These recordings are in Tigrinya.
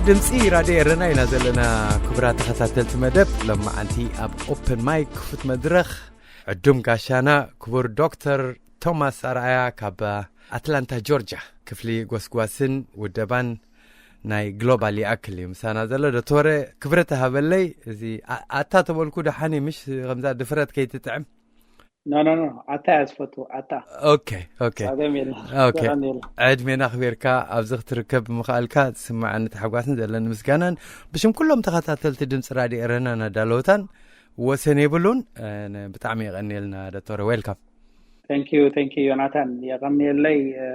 ድምፂ ራድዮ ኤረና ኢና ዘለና። ክቡራት ተኸታተልቲ መደብ፣ ሎማዓንቲ ኣብ ኦፕን ማይክ ክፉት መድረኽ ዕዱም ጋሻና ክቡር ዶክተር ቶማስ ኣርኣያ ካብ ኣትላንታ ጆርጅያ፣ ክፍሊ ጎስጓስን ውደባን ናይ ግሎባል ይኣክል እዩ ምሳና ዘሎ። ዶክተረ፣ ክብረት ሃበለይ። እዚ ኣ- ኣታ ተበልኩ ደሓን እዩ፣ ምሽ ከምዛ ድፍረት ከይትጥዕም። ኖ ኖ ኖ ኣታ እያ ዝፈቱ ኣታ። ኦኬ፣ ኦኬ። ጸገም የለ። ኦኬ። ጸገም የለ። ዕድሜና ክቤርካ ኣብዚ ክትርከብ ብምኽኣልካ ዝስማዓኒ ታሕጓስን ዘለኒ ምስጋናን ብሽም ኩሎም ተኸታተልቲ ድምፂ ራድዮ ኤረና ናዳለውታን ወሰን የብሉን። እ፣ ን- ብጣዕሚ የቐንየልና ዶክተር። ዌልካም። Thank you, thank you ዮናታን፣ የቐንየለይ። እ፣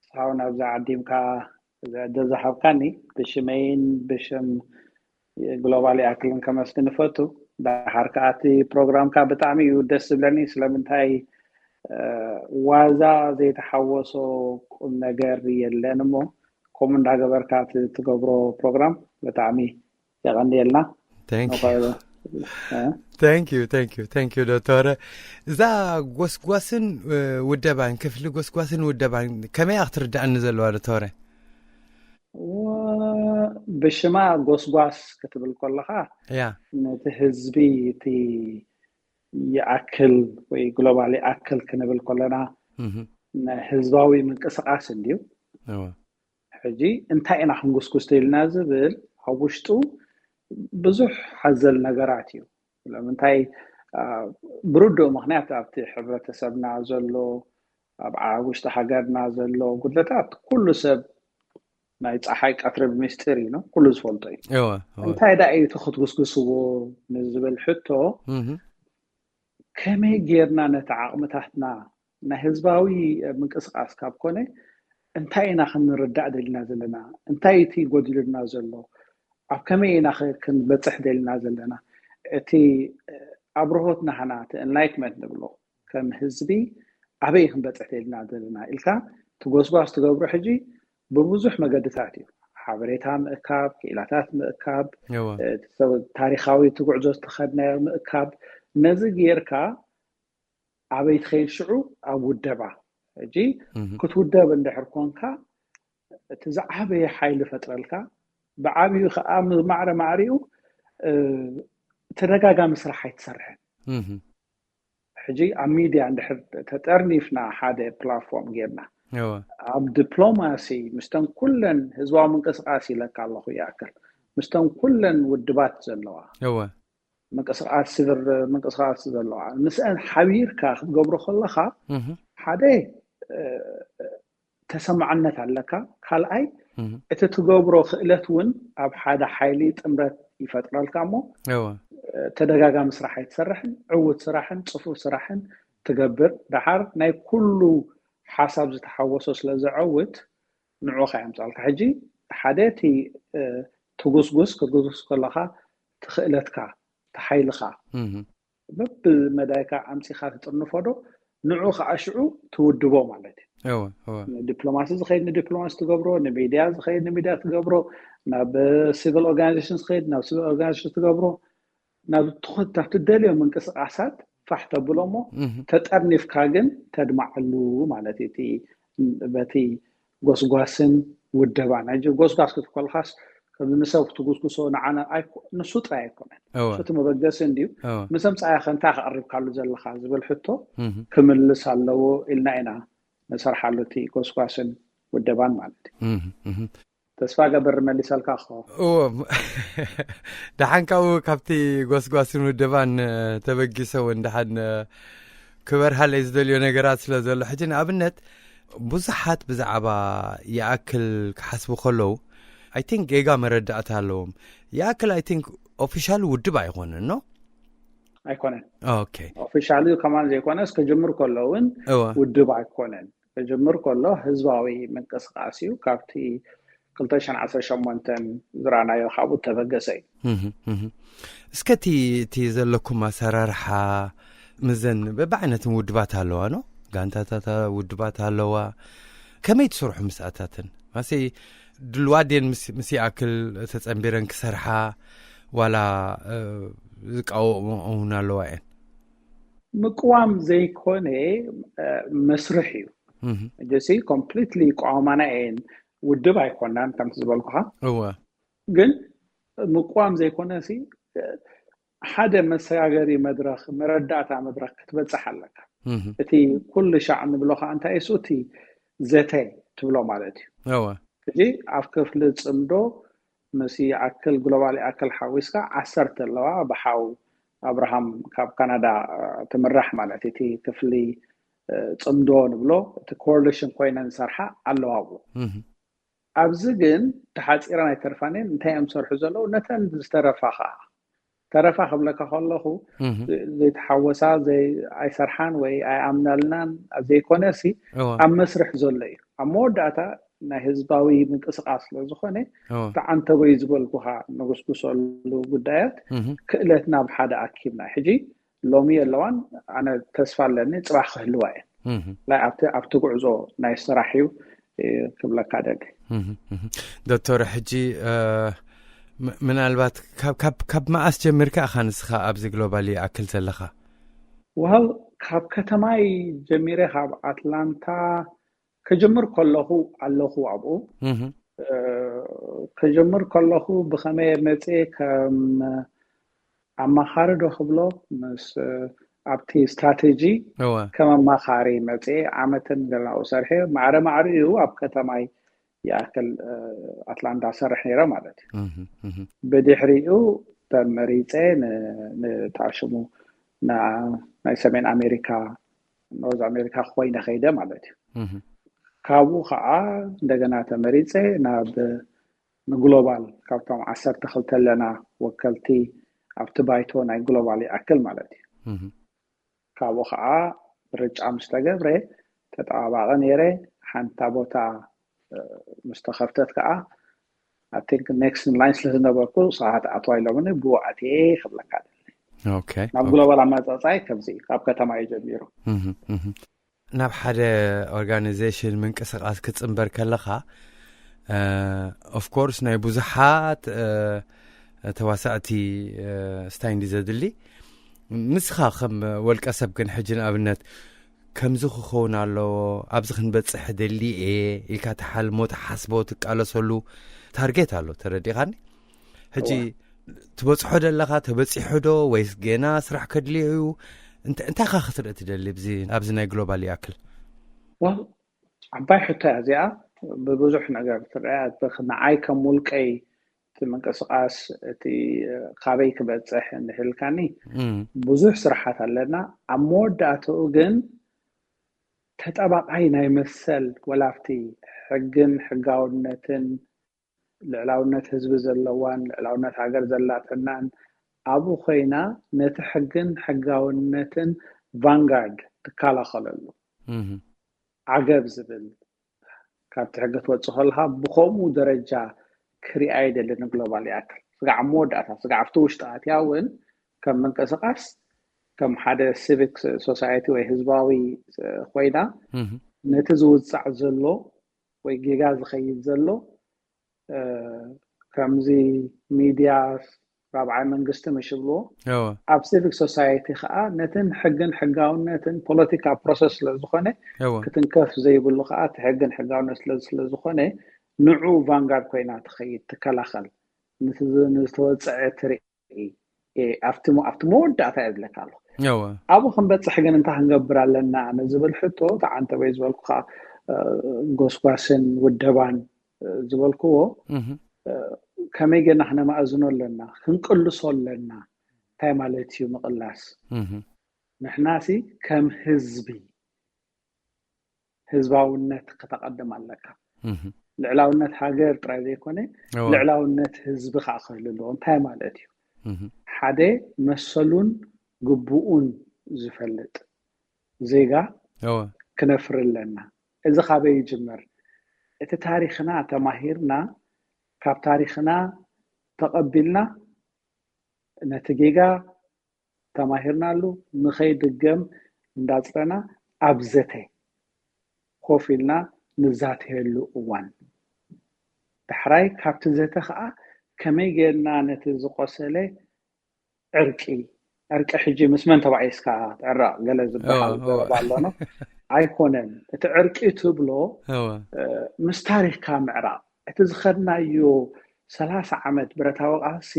እስኻውን ኣብዚ ዓዲምካ እዚ ዕድል ዝሃብካኒ ብሽመይን ብሽም ግሎባል ይኣክልን ከመስግን እፈቱ። ደሓር ከኣ እቲ ፕሮግራምካ ብጣዕሚ እዩ ደስ ዝብለኒ። ስለምንታይ እ፣ ዋዛ ዘይተሓወሶ ቁም ነገር የለን እሞ፣ ከምኡ እንዳገበርካ እቲ ትገብሮ ፕሮግራም ብጣዕሚ የቐንየልና። Thank you. መኸ- እ? Thank you, thank you, thank you ዶክተር። እዛ ጎስጓስን እ፣ ውደባን፣ ክፍሊ ጎስጓስን ውደባን ከመይ እያ ክትርዳእኒ ዘለዋ ዶክተር? ወ- ብሽማ ጎስጓስ ክትብል ከለኻ ያ ነቲ ህዝቢ እቲ ይኣክል ወይ ግሎባል ይኣክል ክንብል ከለና እህ፣ ናይ ህዝባዊ ምንቅስቃስ እንድዩ። እወ። ሕጂ እንታይ ኢና ክንጉስጉስ ደልና ዝብል ኣብ ውሽጡ ብዙሕ ሓዘል ነገራት እዩ። ስለምንታይ? አ፣ ብርዱእ ምኽንያት ኣብቲ ሕብረተሰብና ዘሎ፣ ኣብ ዓ- ውሽጢ ሃገርና ዘሎ ጉድለታት ኩሉ ሰብ ናይ ፀሓይ ቀትሪ ብምስጢር እዩ ነው ኩሉ ዝፈልጦ እዩ። እወ፣ እወ። እንታይ ዳ እዩ እቲ ክትጉስጉስዎ ንዝብል ሕቶ እህ፣ ከመይ ጌርና ነቲ ዓቕምታትና ናይ ህዝባዊ ምንቅስቃስ ካብ ኮነ እንታይ ኢና ክንርዳእ ደሊና ዘለና? እንታይ እቲ ጎዲሉና ዘሎ? ኣብ ከመይ ኢና ኸ ክንበፅሕ ደሊና ዘለና? እቲ ኣብርሆት ናህና እቲ ኤንላይትመንት ንብሎ ከም ህዝቢ ኣበይ ክንበፅሕ ደሊና ዘለና ኢልካ ትጎስጓስ ትገብሮ ሕጂ ብብዙሕ መገድታት እዩ። ሓበሬታ ምእካብ፣ ክኢላታት ምእካብ፣ እወ። እቲ ሰብ ታሪኻዊ እቲ ጉዕዞ ዝተኸድናዮ ምእካብ፣ ነዚ ጌርካ ኣበይ ትኸይድ ሽዑ ኣብ ውደባ። ሕጂ እህ፣ ክትውደብ እንድሕር ኮንካ እቲ ዝዓበየ ሓይሊ ፈጥረልካ ብዓብዩ ከዓ ማዕረ ማዕሪኡ እ፣ ተደጋጋሚ ስራሕ ኣይትሰርሕን። እህ፣ ሕጂ ኣብ ሚድያ እንድሕር ተጠርኒፍና ሓደ ፕላትፎርም ጌርና እወ። ኣብ ዲፕሎማሲ ምስተን ኩለን ህዝባዊ ምንቅስቃስ ኢለካ ኣለኹ ይኣክል ምስተን ኩለን ውድባት ዘለዋ እወ። ምንቅስቃስ ስብር ምንቅስቃስ ዘለዋ ምስአን ሓቢርካ ክትገብሮ ከለካ እህ፣ ሓደ እ፣ ተሰማዕነት ኣለካ። ካልኣይ እህ፣ እቲ ትገብሮ ክእለት እውን ኣብ ሓደ ሓይሊ ጥምረት ይፈጥረልካ እሞ እወ። እ፣ ተደጋጋሚ ስራሕ ኣይትሰርሕን፣ ዕውት ስራሕን ፅፉፍ ስራሕን ትገብር። ደሓር ናይ ኩሉ ሓሳብ ዝተሓወሶ ስለ ዘዐውት ንዑ ከየምፃልካ። ሕጂ ሓደ እቲ እ፣ ትጉስጉስ ክትጉስጉስ ከለካ ትኽእለትካ ተሓይልካ እህ፣ በብመዳይካ ኣምፂኻ ትጥርንፎ ዶ ንዑ ከዓ ሽዑ ትውድቦ ማለት እዩ። እወ፣ እወ። ንዲፕሎማሲ ዝኸይድ ንዲፕሎማሲ ትገብሮ፣ ንሚድያ ዝኸይድ ንሚድያ ትገብሮ፣ ናብ ሲቪል ኦርጋናይዜሽን ዝኸይድ ናብ ሲቪል ኦርጋናይዜሽን ትገብሮ፣ ናብ ትኸ- ናብ ትደልዮ ምንቅስቃሳት ፋሕ ተብሎ እሞ እህ፣ ተጠርኒፍካ ግን ተድማዓሉ ማለት እዩ። እቲ በቲ ጎስጓስን ውደባን ሕጂ ጎስጓስ ክትኮልካስ ከምዚ ንሰብ ክትጉስጉሶ ንዓና ኣይኮ- ንሱ ጥራይ ኣይኮነን። እወ። እሱ እቲ መበገሲ እንድዩ። እወ። ምስ ኣምፃያ ከ እንታይ ከቕሪብካሉ ዘለካ ዝብል ሕቶ እህ፣ ክምልስ ኣለዎ ኢልና ኢና ንሰርሓሉ እቲ ጎስጓስን ውደባን ማለት እዩ። እህ፣ እህ። ተስፋ ገበር መሊሰልካ ክኸውን። እዎ። ደሓን ካብኡ ካብቲ ጎስጓስን ውደባን እ፣ ተበጊሰ እውን ደሓን እ፣ ክበርሃለይ ዝደልዮ ነገራት ስለ ዘሎ ሕጂ ንኣብነት ብዙሓት ብዛዕባ ይኣክል ክሓስቡ ከለዉ ኣይ ቲንክ ጌጋ መረዳእታ ኣለዎም። ይኣክል ኣይ ቲንክ ኦፊሻል ውድብ ኣይኮነን ኖ ኣይኮነን። ኦኬ ኦፊሻል እዩ ከማን ዘይኮነስ ክጅምር ከሎ እውን እወ ውድብ ኣይኮነን። ክጅምር ከሎ ህዝባዊ ምንቅስቃስ እዩ። ካብቲ ክልተ ሽሕን ዓሰርተ ሸሞንተን ዝረኣናዮ ካብኡ ተበገሰ እዩ። እህ፣ እህ። እስከ እቲ እቲ ዘለኩም ኣሰራርሓ ምዘን በብዓይነትን ውድባት ኣለዋ ኖ ጋንታታት ውድባት ኣለዋ። ከመይ ትስርሑ ምስኣታተን ማሰይ ድልዋት ድየን ምስ ምስ ይኣክል ተጸንቢረን ክሰርሓ ዋላ እ፣ ዝቃወሙ እውን ኣለዋ እየን? ምቅዋም ዘይኮነ እ፣ መስርሕ እዩ። እህ፣ ጀሲ ኮምፕሊትሊ ይቃወማና እየን። ውድብ ኣይኮናን ከምቲ ዝበልኩኻ እወ ግን ምቅዋም ዘይኮነ ሲ ሓደ መሰጋገሪ መድረኽ፣ መረዳእታ መድረኽ ክትበፅሕ ኣለካ። እቲ ኩሉ ሻዕ ንብሎ ከዓ እንታይ እሱ እቲ ዘተ ትብሎ ማለት እዩ። ሕጂ ኣብ ክፍሊ ፅምዶ ምስ ይኣክል ግሎባል ይኣክል ሓዊስካ ዓሰርተ ኣለዋ፣ ብሓው ኣብርሃም ካብ ካናዳ ትምራሕ ማለት እቲ ክፍሊ ፅምዶ ንብሎ፣ እቲ ኮርሊሽን ኮይነን ዝሰርሓ ኣለዋ ብሎ። ኣብዚ ግን ተሓፂረን ኣይተርፋንን። እንታይ እዮም ዝሰርሑ ዘለዉ? ነተን ዝተረፋ ከዓ፣ ተረፋ ክብለካ ከለኹ ዘይተሓወሳ፣ ኣይሰርሓን ወይ ኣይኣምናልናን ዘይኮነ ሲ ኣብ መስርሕ ዘሎ እዩ። ኣብ መወዳእታ ናይ ህዝባዊ ምንቅስቃስ ስለዝኾነ ተዓንተቦይ ዝበልኩኻ ንጉስጉሰሉ ጉዳያት ክእለት ናብ ሓደ ኣኪብና ሕጂ ሎሚ የለዋን። ኣነ ተስፋ ኣለኒ ፅባሕ ክህልዋ እየን። ኣብቲ ጉዕዞ ናይ ስራሕ እዩ ክብለካ ደሊ። ዶክተር፣ ሕጂ ምናልባት ካብ መዓስ ጀሚርካ ኢኻ ንስኻ ኣብዚ ግሎባል ይኣክል ዘለኻ? ዋል ካብ ከተማይ ጀሚረ፣ ካብ ኣትላንታ ክጅምር ከለኹ ኣለኹ ኣብኡ። ክጅምር ከለኹ ብኸመይ መፅእ ከም ኣማኻሪ ዶ ክብሎ፣ ምስ ኣብቲ ስትራቴጂ ከም ኣማኻሪ መፅእ ዓመትን ገናኡ ሰርሐ። ማዕረ ማዕሪኡ ኣብ ከተማይ ይኣክል ኣትላንታ ሰርሕ ነይረ ማለት እዩ። ብድሕሪኡ ተመሪፀ ንታሽሙ ናይ ሰሜን ኣሜሪካ፣ ኖርዝ ኣሜሪካ ኮይነ ከይደ ማለት እዩ። ካብኡ ከዓ እንደገና ተመሪፀ ናብ ንግሎባል፣ ካብቶም ዓሰርተ ክልተ ኣለና ወከልቲ ኣብቲ ባይቶ ናይ ግሎባል ይኣክል ማለት እዩ። ካብኡ ከዓ ምርጫ ምስ ተገብረ ተጠባባቂ ነይረ። ሓንታ ቦታ ምስ ተኸፍተት ከዓ፣ I think next in line ስለ ዝነበርኩ፣ ሰባት ኣትዋ ኢሎምኒ፣ ብኡ ኣትየ ክብለካ ደሊ። ናብ ግሎባል ኣመፃፃይ ከምዚ ካብ ከተማ እዩ ጀሚሩ። ናብ ሓደ ኦርጋናይዜሽን ምንቅስቃስ ክትፅምበር ከለኻ፣ ኦፍኮርስ ናይ ብዙሓት ተዋሳእቲ ስታይ እንዲ ዘድሊ፣ ንስኻ ከም ወልቀ ሰብ ግን ሕጂ ንኣብነት ከምዚ ክኸውን ኣለዎ፣ ኣብዚ ክንበፅሕ ደሊ እየ ኢልካ ትሓልሞ፣ ትሓስቦ፣ ትቃለሰሉ ታርጌት ኣሎ። ተረዲኻኒ? ሕጂ ትበፅሖ ደለኻ፣ ተበፂሑ ዶ ወይስ ገና ስራሕ ከድልዮ እዩ? እንታይ ኻ ክትርኢ ትደሊ ኣብዚ ናይ ግሎባል ይኣክል? ዓባይ ሕቶ እያ እዚኣ። ብብዙሕ ነገር ትረአ። ንዓይ ከም ውልቀይ እቲ ምንቅስቃስ እቲ ካበይ ክበፅሕ እንድሕልካኒ ብዙሕ ስራሓት ኣለና። ኣብ መወዳእትኡ ግን ተጠባቃይ ናይ መሰል ወላፍቲ ሕግን ሕጋውነትን ልዕላውነት ህዝቢ ዘለዋን ልዕላውነት ሃገር ዘላትናን ኣብኡ ኮይና ነቲ ሕግን ሕጋውነትን ቫንጋርድ ትከላኸለሉ ዓገብ ዝብል ካብቲ ሕጊ ትወፅእ ከለካ ብከምኡ ደረጃ ክሪኣ ይደሊ። ንግሎባል ይኣክል ስጋዕ ኣብ መወዳእታ ስጋዕ ኣብቲ ውሽጢ ኣትያ እውን ከም ምንቅስቃስ ከም ሓደ ሲቪክ ሶሳይቲ ወይ ህዝባዊ ኮይና ነቲ ዝውፃዕ ዘሎ ወይ ጌጋ ዝኸይድ ዘሎ ከምዚ ሚድያ ራብዓይ መንግስቲ ምሽ ብልዎ ኣብ ሲቪክ ሶሳይቲ ከዓ ነትን ሕግን ሕጋውነትን ፖለቲካ ፕሮሰስ ስለዝኾነ ክትንከፍ ዘይብሉ ከዓ እቲ ሕግን ሕጋውነት ስለዝኾነ ንዑ ቫንጋርድ ኮይና ትኸይድ ትከላኸል ንዝተወፀዐ ትርኢ ኣብቲ መወዳእታ እየ ዝለካ ኣለኹ። ኣብኡ ክንበፅሕ ግን እንታይ ክንገብር ኣለና ንዝብል ሕቶ ተዓንተበይ ዝበልኩካ ጎስጓስን ውደባን ዝበልክዎ ከመይ ጌርና ክነማእዝኖ ኣለና፣ ክንቅልሶ ኣለና። እንታይ ማለት እዩ ምቕላስ? ንሕናሲ ከም ህዝቢ ህዝባውነት ከተቐድም ኣለካ። ልዕላውነት ሃገር ጥራይ ዘይኮነ ልዕላውነት ህዝቢ ከዓ ክህሉ ኣለዎ። እንታይ ማለት እዩ? ሓደ መሰሉን ግቡኡን ዝፈልጥ ዜጋ ክነፍሪ ኣለና። እዚ ካበይ ይጅምር? እቲ ታሪኽና ተማሂርና፣ ካብ ታሪኽና ተቐቢልና፣ ነቲ ጌጋ ተማሂርናሉ ንኸይድገም እንዳፅረና ኣብ ዘተ ኮፍ ኢልና ንዛተየሉ እዋን፣ ዳሕራይ ካብቲ ዘተ ከዓ ከመይ ጌርና ነቲ ዝቆሰለ ዕርቂ፣ ዕርቂ ሕጂ ምስ መን ተባኢስካ ትዕረቕ ገለ ዝበሃል ዘረባ ኣሎ። ኣይኮነን። እቲ ዕርቂ ትብሎ ምስ ታሪኽካ ምዕራቕ፣ እቲ ዝኸድናዮ ሰላሳ ዓመት ብረታዊ ቃልሲ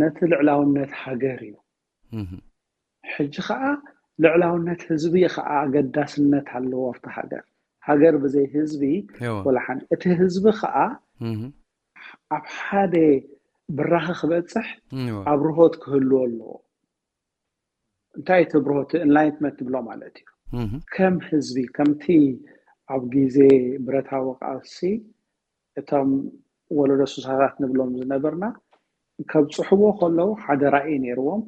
ነቲ ልዕላውነት ሃገር እዩ። ሕጂ ከዓ ልዕላውነት ህዝቢ ከዓ ኣገዳስነት ኣለዎ ኣብቲ ሃገር። ሃገር ብዘይ ህዝቢ ወላ ሓንቲ። እቲ ህዝቢ ከዓ ኣብ ሓደ ብራኸ ክበፅሕ ኣብርሆት ክህልዎ ኣለዎ። እንታይ እቲ ብርሆት? ኢንላይትመንት ንብሎ ማለት እዩ። ከም ህዝቢ፣ ከምቲ ኣብ ግዜ ብረታዊ ቃልሲ እቶም ወለዶ ስሳታት ንብሎም ዝነበርና ከብፅሕዎ ከለዉ ሓደ ራእይ ነይርዎም፣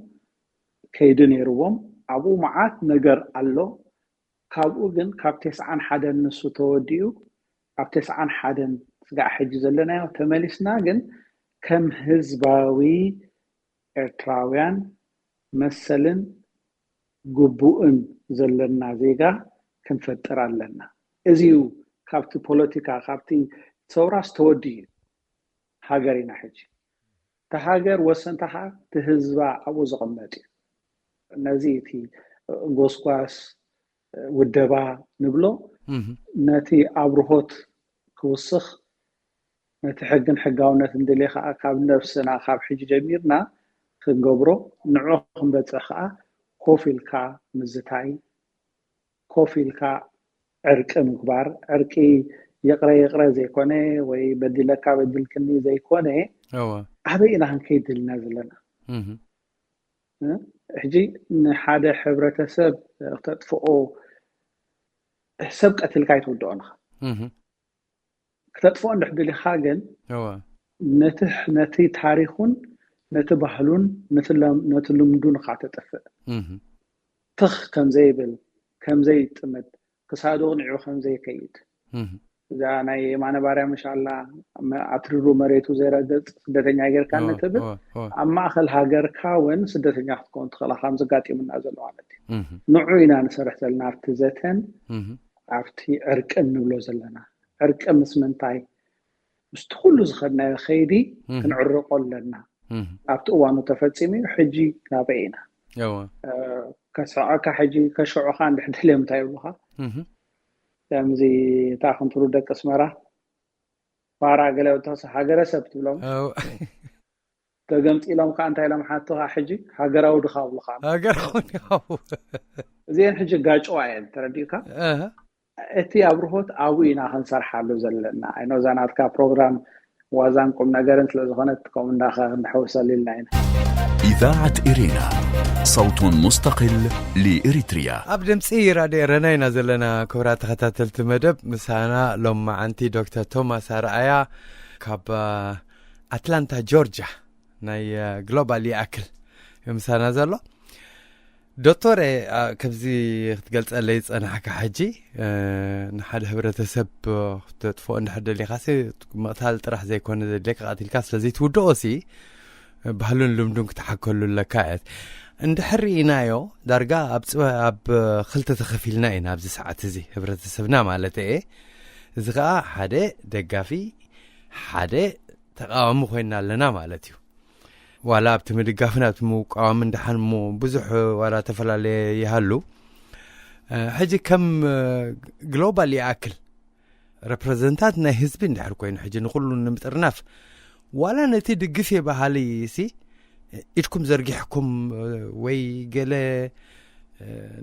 ከይዲ ነይርዎም። ኣብኡ መዓት ነገር ኣሎ። ካብኡ ግን ካብ ተስዓን ሓደን ንሱ ተወዲኡ ኣብ ተስዓን ሓደን ስጋዕ ሕጂ ዘለናዮ ተመሊስና ግን ከም ህዝባዊ ኤርትራውያን መሰልን ግቡእን ዘለና ዜጋ ክንፈጥር ኣለና። እዚ እዩ ካብቲ ፖለቲካ፣ ካብቲ ሰውራስ ተወዲኡ እዩ ሃገር ኢና ሕጂ። እታ ሃገር ወሰንታ ከዓ እቲ ህዝባ ኣብኡ ዝቕመጥ እዩ። ነዚ እቲ ጎስጓስ ውደባ ንብሎ ነቲ ኣብርሆት ክውስኽ ነቲ ሕግን ሕጋውነት እንደልየ ከዓ ካብ ነብስና ካብ ሕጂ ጀሚርና ክንገብሮ ንዑ ክንበፅሕ ከዓ ኮፍ ኢልካ ምዝታይ ኮፍ ኢልካ ዕርቂ ምግባር ዕርቂ ይቕረ ይቕረ ዘይኮነ ወይ በዲለካ በዲልክኒ ዘይኮነ ኣበይ ኢና ክንከይድ ደሊና ዘለና ሕጂ ንሓደ ሕብረተሰብ ክተጥፍኦ ሰብ ቀትልካ ኣይትውድኦን ኢኻ ክተጥፍኦ እንድሕር ደሊኻ ግን ነቲ ነቲ ታሪኹን ነቲ ባህሉን ነቲ ልምዱን ኢኻ ተጥፍእ ትኽ ከምዘይብል ከምዘይጥምት ክሳዱ ንዑ ከምዘይከይድ እዛ ናይ የማነ ባርያ ምሻላ ኣትሪሩ መሬቱ ዘይረግፅ ስደተኛ ጌርካ ንትብል ኣብ ማእኸል ሃገርካ እውን ስደተኛ ክትከውን ትኽእላ ከም ዘጋጢሙና ዘሎ ማለት እዩ ንዑ ኢና ንሰርሕ ዘለና ኣብቲ ዘተን ኣብቲ ዕርቅን ንብሎ ዘለና ዕርቂ ምስ ምንታይ ምስቲ ኩሉ ዝኸድናዮ ከይዲ ክንዕርቆ ኣለና ኣብቲ እዋኑ ተፈፂሙ እዩ ሕጂ ናበይ ኢና ከስዕቀካ ሕጂ ከሽዑካ እንድሕደልዮም እንታይ ይብሉካ ከምዚ እታ ክንትሩ ደቂ ኣስመራ ፋራ ገለ ተክሲ ሃገረሰብ ትብሎም ተገምፂሎም ከዓ እንታይ ኢሎም ሓቶካ ሕጂ ሃገራዊ ድካ ብሉካ ሃገራዊ ድካ እዚአን ሕጂ ጋጭዋ እየን ተረዲእካ እቲ ኣብርሆት ኣብኡ ኢና ክንሰርሓሉ ዘለና ኣይኖ እዛ ናትካ ፕሮግራም ዋዛን ቁም ነገርን ስለዝኾነት ከምኡ እንዳኸ ክንሕውሰሉ ኢልና ኢና إذاعة إرينا صوت مستقل لإريتريا ኣብ ድምፂ ራድዮ ኤረና ኢና ዘለና ክቡራት ተኸታተልቲ መደብ ምሳና ሎም መዓንቲ ዶክተር ቶማስ ኣርኣያ ካብ ኣትላንታ ጆርጅያ ናይ ግሎባል ይኣክል ምሳና ዘሎ ዶክተር ከምዚ ክትገልፀለይ ዝፀናሕካ ሕጂ ንሓደ ህብረተሰብ ተጥፍኦ እንድሕር ደሊካ ምቕታል ጥራሕ ዘይኮነ ዘድልየካ ቀቲልካ ስለዘይትውድኦ ሲ ባህሉን ልምዱን ክትሓከሉ ኣለካ እያት እንድሕር ርኢናዮ ዳርጋ ኣብ ኣብ ክልተ ተኸፊልና ኢና ኣብዚ ሰዓት እዚ ህብረተሰብና ማለት እየ እዚ ከዓ ሓደ ደጋፊ ሓደ ተቃዋሚ ኮይና ኣለና ማለት እዩ ዋላ ኣብቲ ምድጋፍን ኣብቲ ምውቃዋምን ደሓን እሞ ብዙሕ ዋላ ተፈላለየ ይሃሉ ሕጂ ከም ግሎባል ይኣክል ረፕረዘንታት ናይ ህዝቢ እንድሕር ኮይኑ ሕጂ ንኩሉ ንምጥርናፍ ዋላ ነቲ ድግፍ የባሃሊ ሲ ኢድኩም ዘርጊሕኩም ወይ ገለ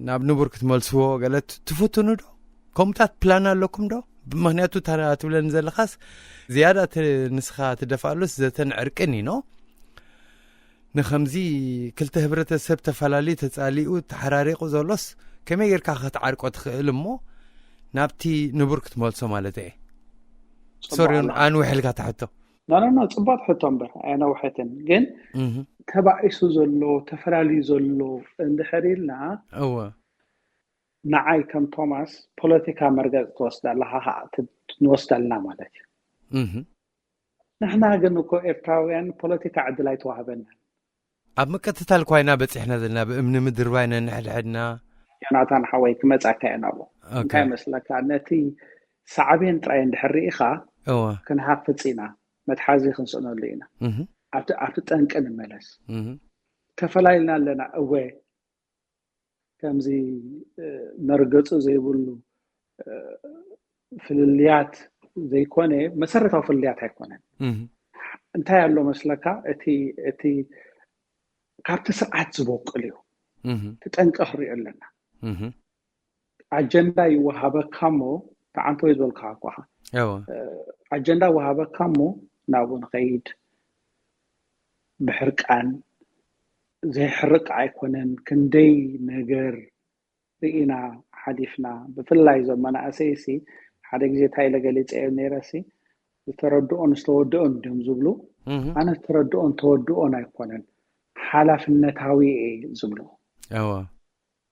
ናብ ንቡር ክትመልስዎ ገለ ትፍትኑ ዶ ከምኡታት ፕላን ኣለኩም ዶ ምክንያቱ ትብለኒ ዘለካስ ዝያዳ ንስኻ ትደፍኣሉስ ዘተን ዕርቅን ኢኖ ንከምዚ ክልተ ህብረተሰብ ተፈላለዩ ተፃሊኡ ተሓራሪቁ ዘሎስ ከመይ ጌርካ ክትዓርቆ ትኽእል እሞ ናብቲ ንቡር ክትመልሶ ማለት እየ ሶሪ ኣንውሕልካ ትሕቶ ናናና ፅቡቅ ሕቶ እምበር ኣየነውሐትን ግን ተባኢሱ ዘሎ ተፈላለዩ ዘሎ እንድሕር ኢልና እወ ንዓይ ከም ቶማስ ፖለቲካ መርገፂ ትወስድ ኣለካ ከዓ ንወስድ ኣለና ማለት እዩ ንሕና ግን እኮ ኤርትራውያን ፖለቲካ ዕድል ኣይተዋህበና ኣብ ምቅትታል ኳይና በፂሕና ዘለና ብእምኒ ምድርባይ ነንሕድሕድና ዮናታን ሓወይ ክመፃካ እየ ናብኡ እንታይ መስለካ ነቲ ሳዕቤን ጥራይ እንድሕር ርኢኻ እወ ክንሃፍፅ ኢና መትሓዚ ክንስእነሉ ኢና እህ ኣብቲ ኣብቲ ጠንቂ ንመለስ እህ ተፈላሊና ኣለና እወ ከምዚ መርገፂ ዘይብሉ ፍልልያት ዘይኮነ መሰረታዊ ፍልልያት ኣይኮነን እህ እንታይ ኣሎ መስለካ? እቲ እቲ ካብቲ ስርዓት ዝበቁል እዩ። እቲ ጠንቂ ክሪኦ ኣለና። ኣጀንዳ ይወሃበካ እሞ፣ ተዓንቶ ዝበልካ እኳ ኣጀንዳ ወሃበካ እሞ፣ ናብኡ ንኸይድ። ብሕርቃን ዘይሕርቅ ኣይኮነን። ክንደይ ነገር ርኢና ሓሊፍና። ብፍላይ እዞም መናእሰይ ሲ ሓደ ግዜ እንታይ ኢለ ገሊፀ ነይረ ሲ፣ ዝተረድኦን ዝተወደኦን ድም ዝብሉ። ኣነ ዝተረድኦን ተወድኦን ኣይኮነን፣ ሓላፍነታዊ እየ ዝብሉ።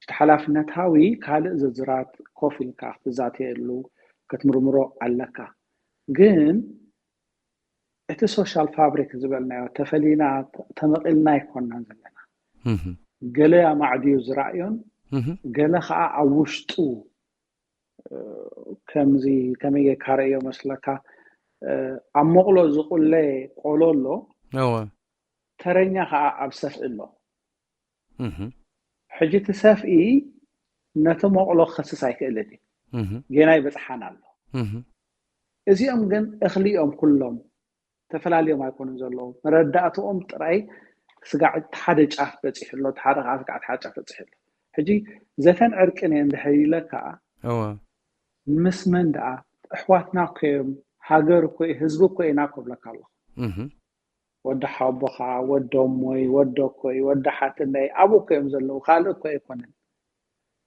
እቲ ሓላፍነታዊ ካልእ ዝርዝራት ኮፍ ኢልካ ክትዛተየሉ ክትምርምሮ ኣለካ። ግን እቲ ሶሻል ፋብሪክ ዝበልናዮ ተፈሊና ተመቒልና ኣይኮናን ዘለና። ገለ ኣማዕድዩ ዝረእዮን ገለ ከዓ ኣብ ውሽጡ ከምዚ ከመይ ጌርካ ረእዮ መስለካ? ኣብ መቕሎ ዝቁለ ቆሎ ኣሎ፣ ተረኛ ከዓ ኣብ ሰፍኢ ኣሎ። ሕጂ እቲ ሰፍኢ ነቲ መቕሎ ክኸስስ ኣይክእልን እዩ። ጌና ይበፅሓን ኣሎ። እዚኦም ግን እኽሊ እዮም ኩሎም፣ ተፈላልዮም ኣይኮኑን ዘለዉ። መረዳእትኦም ጥራይ ስጋዕ ሓደ ጫፍ በፂሑ ኣሎ፣ ሓደ ከዓ ስጋዕ ሓደ ጫፍ በፂሑ ኣሎ። ሕጂ ዘተን ዕርቅን እየ እንድሕር ኢለ ከዓ ምስ መን ደኣ? ኣሕዋትና እኮ እዮም፣ ሃገር እኮ እዩ፣ ህዝቢ እኮ ኢና ክብለካ ኣለኹ። ወዲ ሓቦኻ፣ ወዲ ኣሞይ፣ ወዲ ኣኮይ፣ ወዲ ሓትነይ ኣብኡ እኮ እዮም ዘለዉ፣ ካልእ እኮ ኣይኮነን።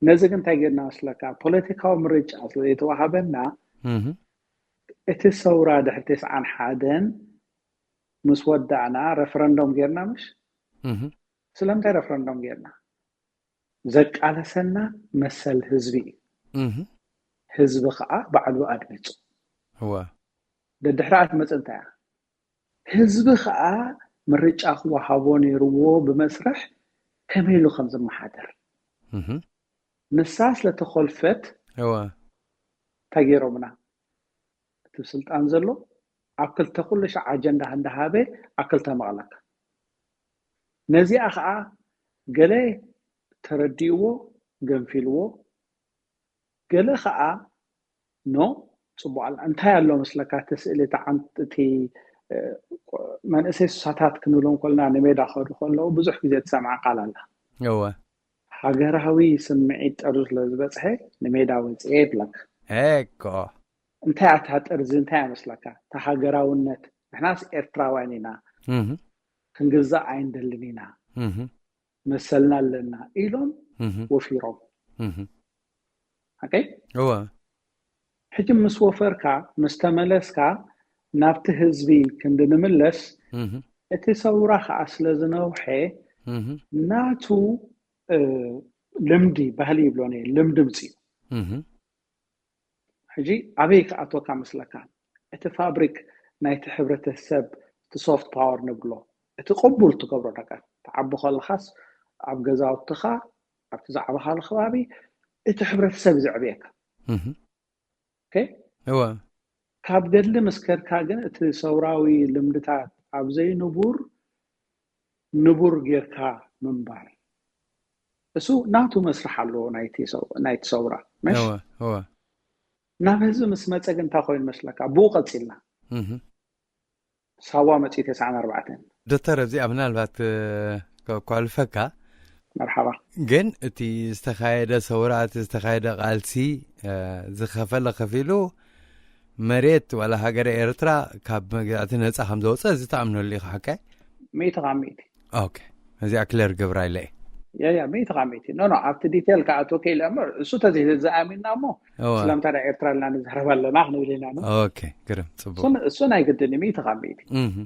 ነዚ ግን እንታይ ጌርና መስለካ? ፖለቲካዊ ምርጫ ስለዘይተዋሃበና እቲ ሰውራ ድሕሪ ተስዓን ሓደን ምስ ወዳእና ረፈረንዶም ጌርና ምሽ? ስለምንታይ ረፈረንዶም ጌርና? ዘቃለሰና መሰል ህዝቢ እዩ። ህዝቢ ከዓ ባዕሉ ኣድሚፁ። ደድሕሪኣ ትመፅእ እንታይ እያ? ህዝቢ ከዓ ምርጫ ክወሃቦ ነይርዎ ብመስርሕ ከመይ ኢሉ ከም ዝመሓደር። ንሳ ስለተኾልፈት እንታይ ገይሮምና? እቲ ስልጣን ዘሎ ኣብ ክልተ ኩሉ ሻዕ ኣጀንዳ እንዳሃበ ኣብ ክልተ መቕለካ። ነዚኣ ከዓ ገለ ተረዲእዎ ገንፊልዎ፣ ገለ ከዓ ኖ ፅቡቅ ኣላ። እንታይ ኣሎ መስለካ? እቲ ስእሊ እቲ ዓን-፣ እቲ መንእሰይ ሱሳታት ክንብሎም ከለና ንሜዳ ከዱ ከለዉ ብዙሕ ግዜ ትሰምዓ ቃል ኣላ። እወ። ሃገራዊ ስምዒት ጠርዙ ስለ ዝበፅሐ ንሜዳ ወፅኤ ይብለካ። እኮ። እንታይ ኣታ ጠርዚ እንታይ ኣመስለካ? እታ ሃገራውነት፣ ንሕናስ ኤርትራውያን ኢና፣ ክንግዛእ ኣይንደልን ኢና፣ መሰልና ኣለና ኢሎም ወፊሮም። ኦኬ? እወ። ሕጂ ምስ ወፈርካ፣ ምስ ተመለስካ፣ ናብቲ ህዝቢ ክንዲ ንምለስ፣ እቲ ሰውራ ከዓ ስለ ዝነውሐ፣ ናቱ፣ እ፣ ልምዲ፣ ባህሊ ይብሎን እየ፣ ልምዲ ምፅኡ። ሕጂ ኣበይ ክኣትወካ መስለካ? እቲ ፋብሪክ ናይቲ ሕብረተሰብ፣ እቲ ሶፍት ፓወር ንብሎ፣ እቲ ቅቡል ትገብሮ ነገር። ትዓቢ ከለኻስ ኣብ ገዛውትኻ፣ ኣብቲ ዝዓበኻሉ ከባቢ፣ እቲ ሕብረተሰብ እዩ ዘዕብየካ። ኦኬ? እወ። ካብ ገድሊ ምስ ከድካ ግን እቲ ሰውራዊ ልምድታት ኣብ ዘይንቡር፣ ንቡር ጌርካ ምንባር። እሱ ናቱ መስርሕ ኣለዎ ናይቲ ሰው-፣ ናይቲ ሰውራ። መሽ? እወ፣ እወ። ናብ ህዝቢ ምስ መጸ ግን እንታይ ኮይኑ መስለካ? ብኡ ቀጺልና። ሳዋ መጺኡ ተስዓን ኣርባዕተን። ዶክተር፣ ኣብዚኣ ምናልባት፣ እ፣ ከኳልፈካ። መርሓባ። ግን እቲ ዝተኻየደ ሰውራ፣ እቲ ዝተኻየደ ቃልሲ፣ እ፣ ዝኸፈለ ከፊሉ መሬት ዋላ ሃገረ ኤርትራ ካብ መግዛእቲ ነጻ ከም ዘውፅእ እዚ ትኣምነሉ ኢኻ፣ ሓቀይ? ሚእቲ ካብ ሚእቲ። ኦኬ። እዚኣ ክለር ገብራ ኢለ እየ። ያ፣ ያ፣ ሚእቲ ካብ ሚእቲ። ኖ፣ ኖ፣ ኣብቲ ዲቴል ክኣትወ ከኢለ እምበር፣ እሱ ተዘይ-፣ ዝኣሚንና እሞ፣ እወ። ስለምንታይ ደኣ ኤርትራ ኢልና ንዛረብ ኣለና ክንብል ኢና፣ ኖ? ኦኬ፣ ግርም፣ ጽቡቅ። እሱ፣ እሱ ናይ ግድን እዩ፣ ሚእቲ ካብ ሚእቲ። እህ።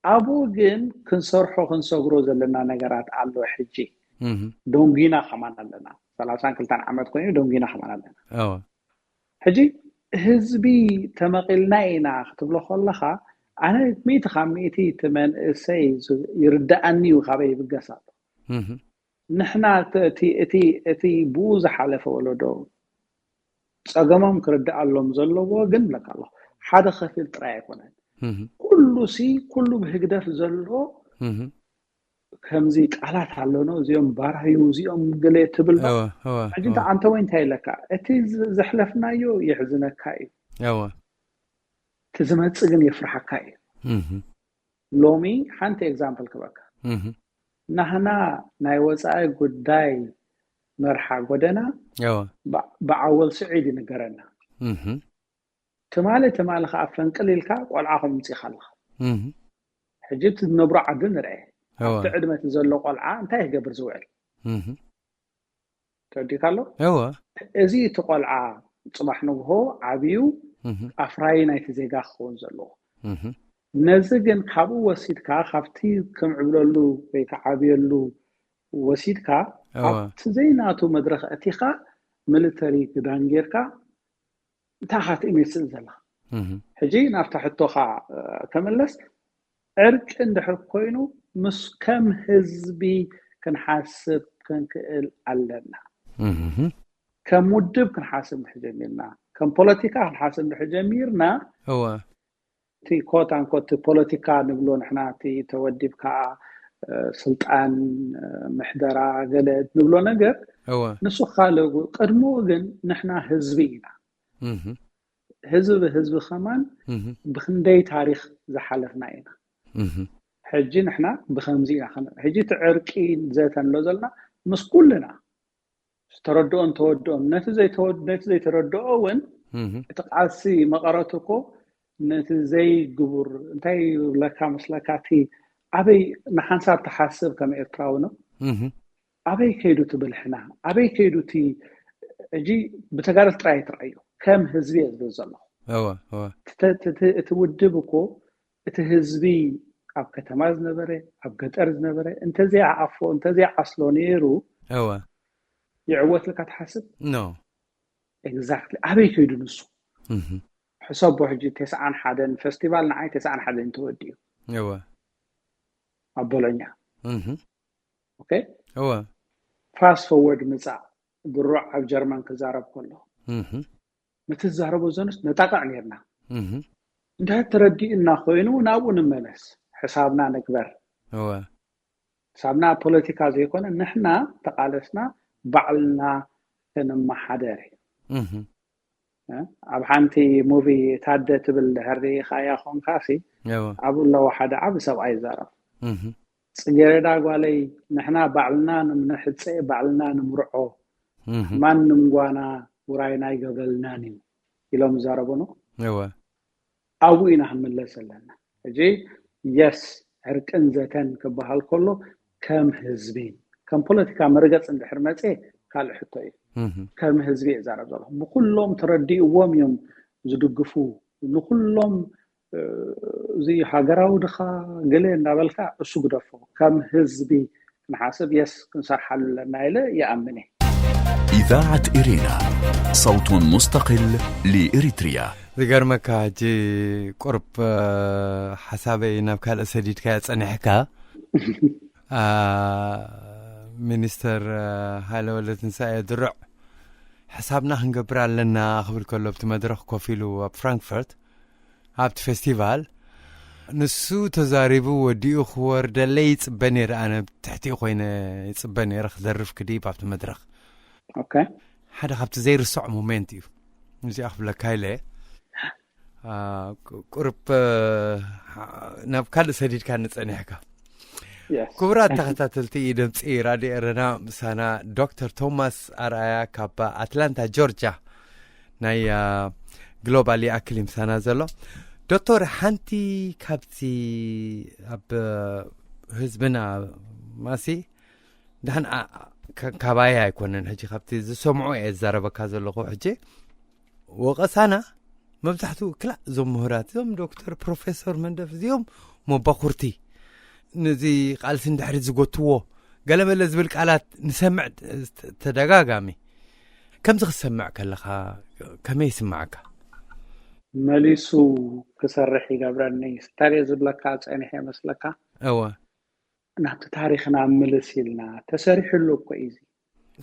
ኣብኡ ግን ክንሰርሖ፣ ክንሰግሮ ዘለና ነገራት ኣሎ። ሕጂ እህ። ደንጊና ከማን ኣለና። ሰላሳን ክልተን ዓመት ኮይኑ ደንጊና ከማን ኣለና። እወ። ሕጂ ህዝቢ ተመቒልና ኢና ክትብሎ ከለኻ፣ ኣነ ሚእቲ ካብ ሚእቲ እቲ መንእሰይ ዝ-፣ ይርድኣኒ እዩ፣ ካበይ ይብገስ ኣሎ። እህ። ንሕና እቲ፣ እቲ፣ እቲ፣ እቲ ብኡ ዝሓለፈ ወለዶ ጸገሞም ክርድኣሎም ዘለዎ ግን ብለካ ኣለኹ፣ ሓደ ከፊል ጥራይ ኣይኮነን። እህ። ኩሉ ሲ፣ ኩሉ ብህግደፍ ዘሎ እህ። ከምዚ ቃላት ኣለኖ፣ እዚኦም ባራዩ፣ እዚኦም ገለ ትብል ዶ? እወ፣ እወ፣ ሕጂ እወ። እንተ ኣንተ ወይ እንታይ ኢለካ? እቲ ዝ-፣ ዘሕለፍናዮ የሕዝነካ እዩ። እወ። እቲ ዝመጽእ ግን የፍርሓካ እዩ። እህ። ሎሚ ሓንቲ ኤግዛምፕል ክበካ። ናህና ናይ ወፃኢ ጉዳይ መርሓ ጎደና ብዓወል ስዒድ ይንገረና። ትማሊ ትማሊ ከዓ ፈንቅል ኢልካ ቆልዓ ከምፅኢካ ኣለካ። ሕጂ እቲ ዝነብሮ ዓዲ ንርአ። ኣብቲ ዕድመ እቲ ዘሎ ቆልዓ እንታይ ክገብር ዝውዕል ተወዲካ ኣሎ። እዚ እቲ ቆልዓ ፅባሕ ንግሆ ዓብዩ ኣፍራይ ናይቲ ዜጋ ክኸውን ዘለዎ። ነዚ ግን ካብኡ ወሲድካ ካብቲ ከምዕብለሉ ወይ ከዓብየሉ ወሲድካ ኣብቲ ዘይናቱ መድረክ እቲካ ሚሊተሪ ክዳን ጌርካ እንታይ ኢኻ ትእምት ስእል ዘለኻ? ሕጂ ናብታ ሕቶኻ ከመለስ ዕርቂ እንድሕር ኮይኑ ምስ ከም ህዝቢ ክንሓስብ ክንክእል ኣለና። ከም ውድብ ክንሓስብ እንድሕር ጀሚርና፣ ከም ፖለቲካ ክንሓስብ እንድሕር ጀሚርና እወ እቲ ኮት ኣንኮት ፖለቲካ ንብሎ ንሕና እቲ ተወዲብካ ስልጣን ምሕደራ ገለ ንብሎ ነገር እወ ንሱ ካልእ። ቅድሚኡ ግን ንሕና ህዝቢ ኢና። ህዝቢ ብህዝቢ ከማን ብክንደይ ታሪክ ዝሓለፍና ኢና። ሕጂ ንሕና ብከምዚ ኢና ከን- ሕጂ እቲ ዕርቂ ዘተ ንብሎ ዘለና ምስ ኩልና ዝተረድኦን ተወድኦን ነቲ ዘይተወድ- ነቲ ዘይተረድኦ እውን እቲ ቃልሲ መቐረቱ እኮ ነቲ ዘይግቡር እንታይ ይብለካ መስለካ እቲ ኣበይ ንሓንሳብ ተሓስብ ከም ኤርትራዊ ነው ኣበይ ከይዱ እቲ ብልሕና ኣበይ ከይዱ እቲ ሕጂ ብተጋደልቲ ጥራይ ኣይትረኣዮ ከም ህዝቢ እየ ዝብል ዘለኹ እወ እወ እቲ ውድብ እኮ እቲ ህዝቢ ኣብ ከተማ ዝነበረ ኣብ ገጠር ዝነበረ እንተዘይዓፎ እንተዘይዓስሎ ነይሩ እወ ይዕወት ኢልካ ትሓስብ no exactly ኣበይ ከይዱ ንሱ ሕሰቦ ሕጂ ተስዓን ሓደን ፈስቲቫል ንዓይ ተስዓን ሓደን ተወዲኡ እወ ኣብ ቦሎኛ okay እወ fast forward ምጻእ ብሩዕ ኣብ ጀርመን ክዛረብ ከሎ ነቲ ዝዛረቦ ዘንስ ነጣቕዕ ነርና እንድሕር ተረዲእና ኮይኑ ናብኡ ንመለስ ሕሳብና ንግበር እወ ሳብና ፖለቲካ ዘይኮነ ንሕና ተቃለስና ባዕልና ክንመሓደር እዩ ኣብ ሓንቲ ሙቪ ታደ ትብል ድሕር ሪኢኻያ ኮንካሲ ኣብኡ ኣለዎ ሓደ ዓቢ ሰብኣይ ይዛረብ ጽጌረዳ ጓለይ ንሕና ባዕልና ንምንሕፀ ባዕልና ንምርዖ ማንም ጓና ውራይና ኣይገብረልናን እዩ ኢሎም ይዛረቡ ነው ኣብኡ ኢና ክንምለስ ዘለና ሕጂ የስ ዕርቅን ዘተን ክበሃል ከሎ ከም ህዝቢ ከም ፖለቲካ መርገፅ እንድሕር መፀ ካልእ ሕቶ እዩ ከም ህዝቢ እዛረብ ዘለኹ ብኩሎም ተረዲእዎም እዮም ዝድግፉ ንኩሎም እዚ ሃገራዊ ድኻ ገለ እንዳበልካ እሱ ግደፎ ከም ህዝቢ ክንሓስብ የስ ክንሰርሓሉ ኣለና ኢለ ይኣምን እየ إذاعة إرينا صوت مستقل لإريتريا ዝገርመካ ሕጂ ቁርብ ሓሳበይ ናብ ካልእ ሰዲድካ ጸኒሕካ ሚኒስተር ሃይለ ወልደትንሳኤ ድሩዕ ሕሳብና ክንገብር ኣለና ክብል ከሎ ኣብቲ መድረኽ ኮፍ ኢሉ ኣብ ፍራንክፈርት ኣብቲ ፌስቲቫል ንሱ ተዛሪቡ ወዲኡ ክወርደለይ ይፅበ ነይረ ኣነ ትሕቲኡ ኮይነ ይፅበ ነይረ ክዘርፍ ክድይብ ኣብቲ መድረኽ ሓደ ካብቲ ዘይርሶዕ ሞሜንት እዩ እዚኣ ክብለካ ኢለ ቁርብ ናብ ካልእ ሰዲድካ ንፀኒሕካ ክቡራት ተኸታተልቲ ደምፂ ራድዮ ኤረና ምሳና ዶክተር ቶማስ ኣርኣያ ካብ ኣትላንታ ጆርጃ ናይ ግሎባል ይኣክል እዩ ምሳና ዘሎ ዶክተር ሓንቲ ካብቲ ኣብ ህዝብና ማሲ ድሓን ካባይ ኣይኮነን ሕጂ ካብቲ ዝሰምዖ እየ ዝዛረበካ ዘለኹ ሕጂ ወቐሳና መብዛሕትኡ ክላእ እዞም ምሁራት እዞም ዶክተር ፕሮፌሰር መንደፍ እዚኦም መባኹርቲ ነዚ ቃልሲ እንድሕሪ ዝጎትዎ ገለመለ ዝብል ቃላት ንሰምዕ ተደጋጋሚ ከምዚ ክትሰምዕ ከለኻ ከመይ ይስምዓካ መሊሱ ክሰርሕ ይገብረኒ ስታድዮ ዝብለካ ፀኒሐ መስለካ እወ ናብቲ ታሪኽና ምልስ ኢልና ተሰሪሕሉ እኮ እዩ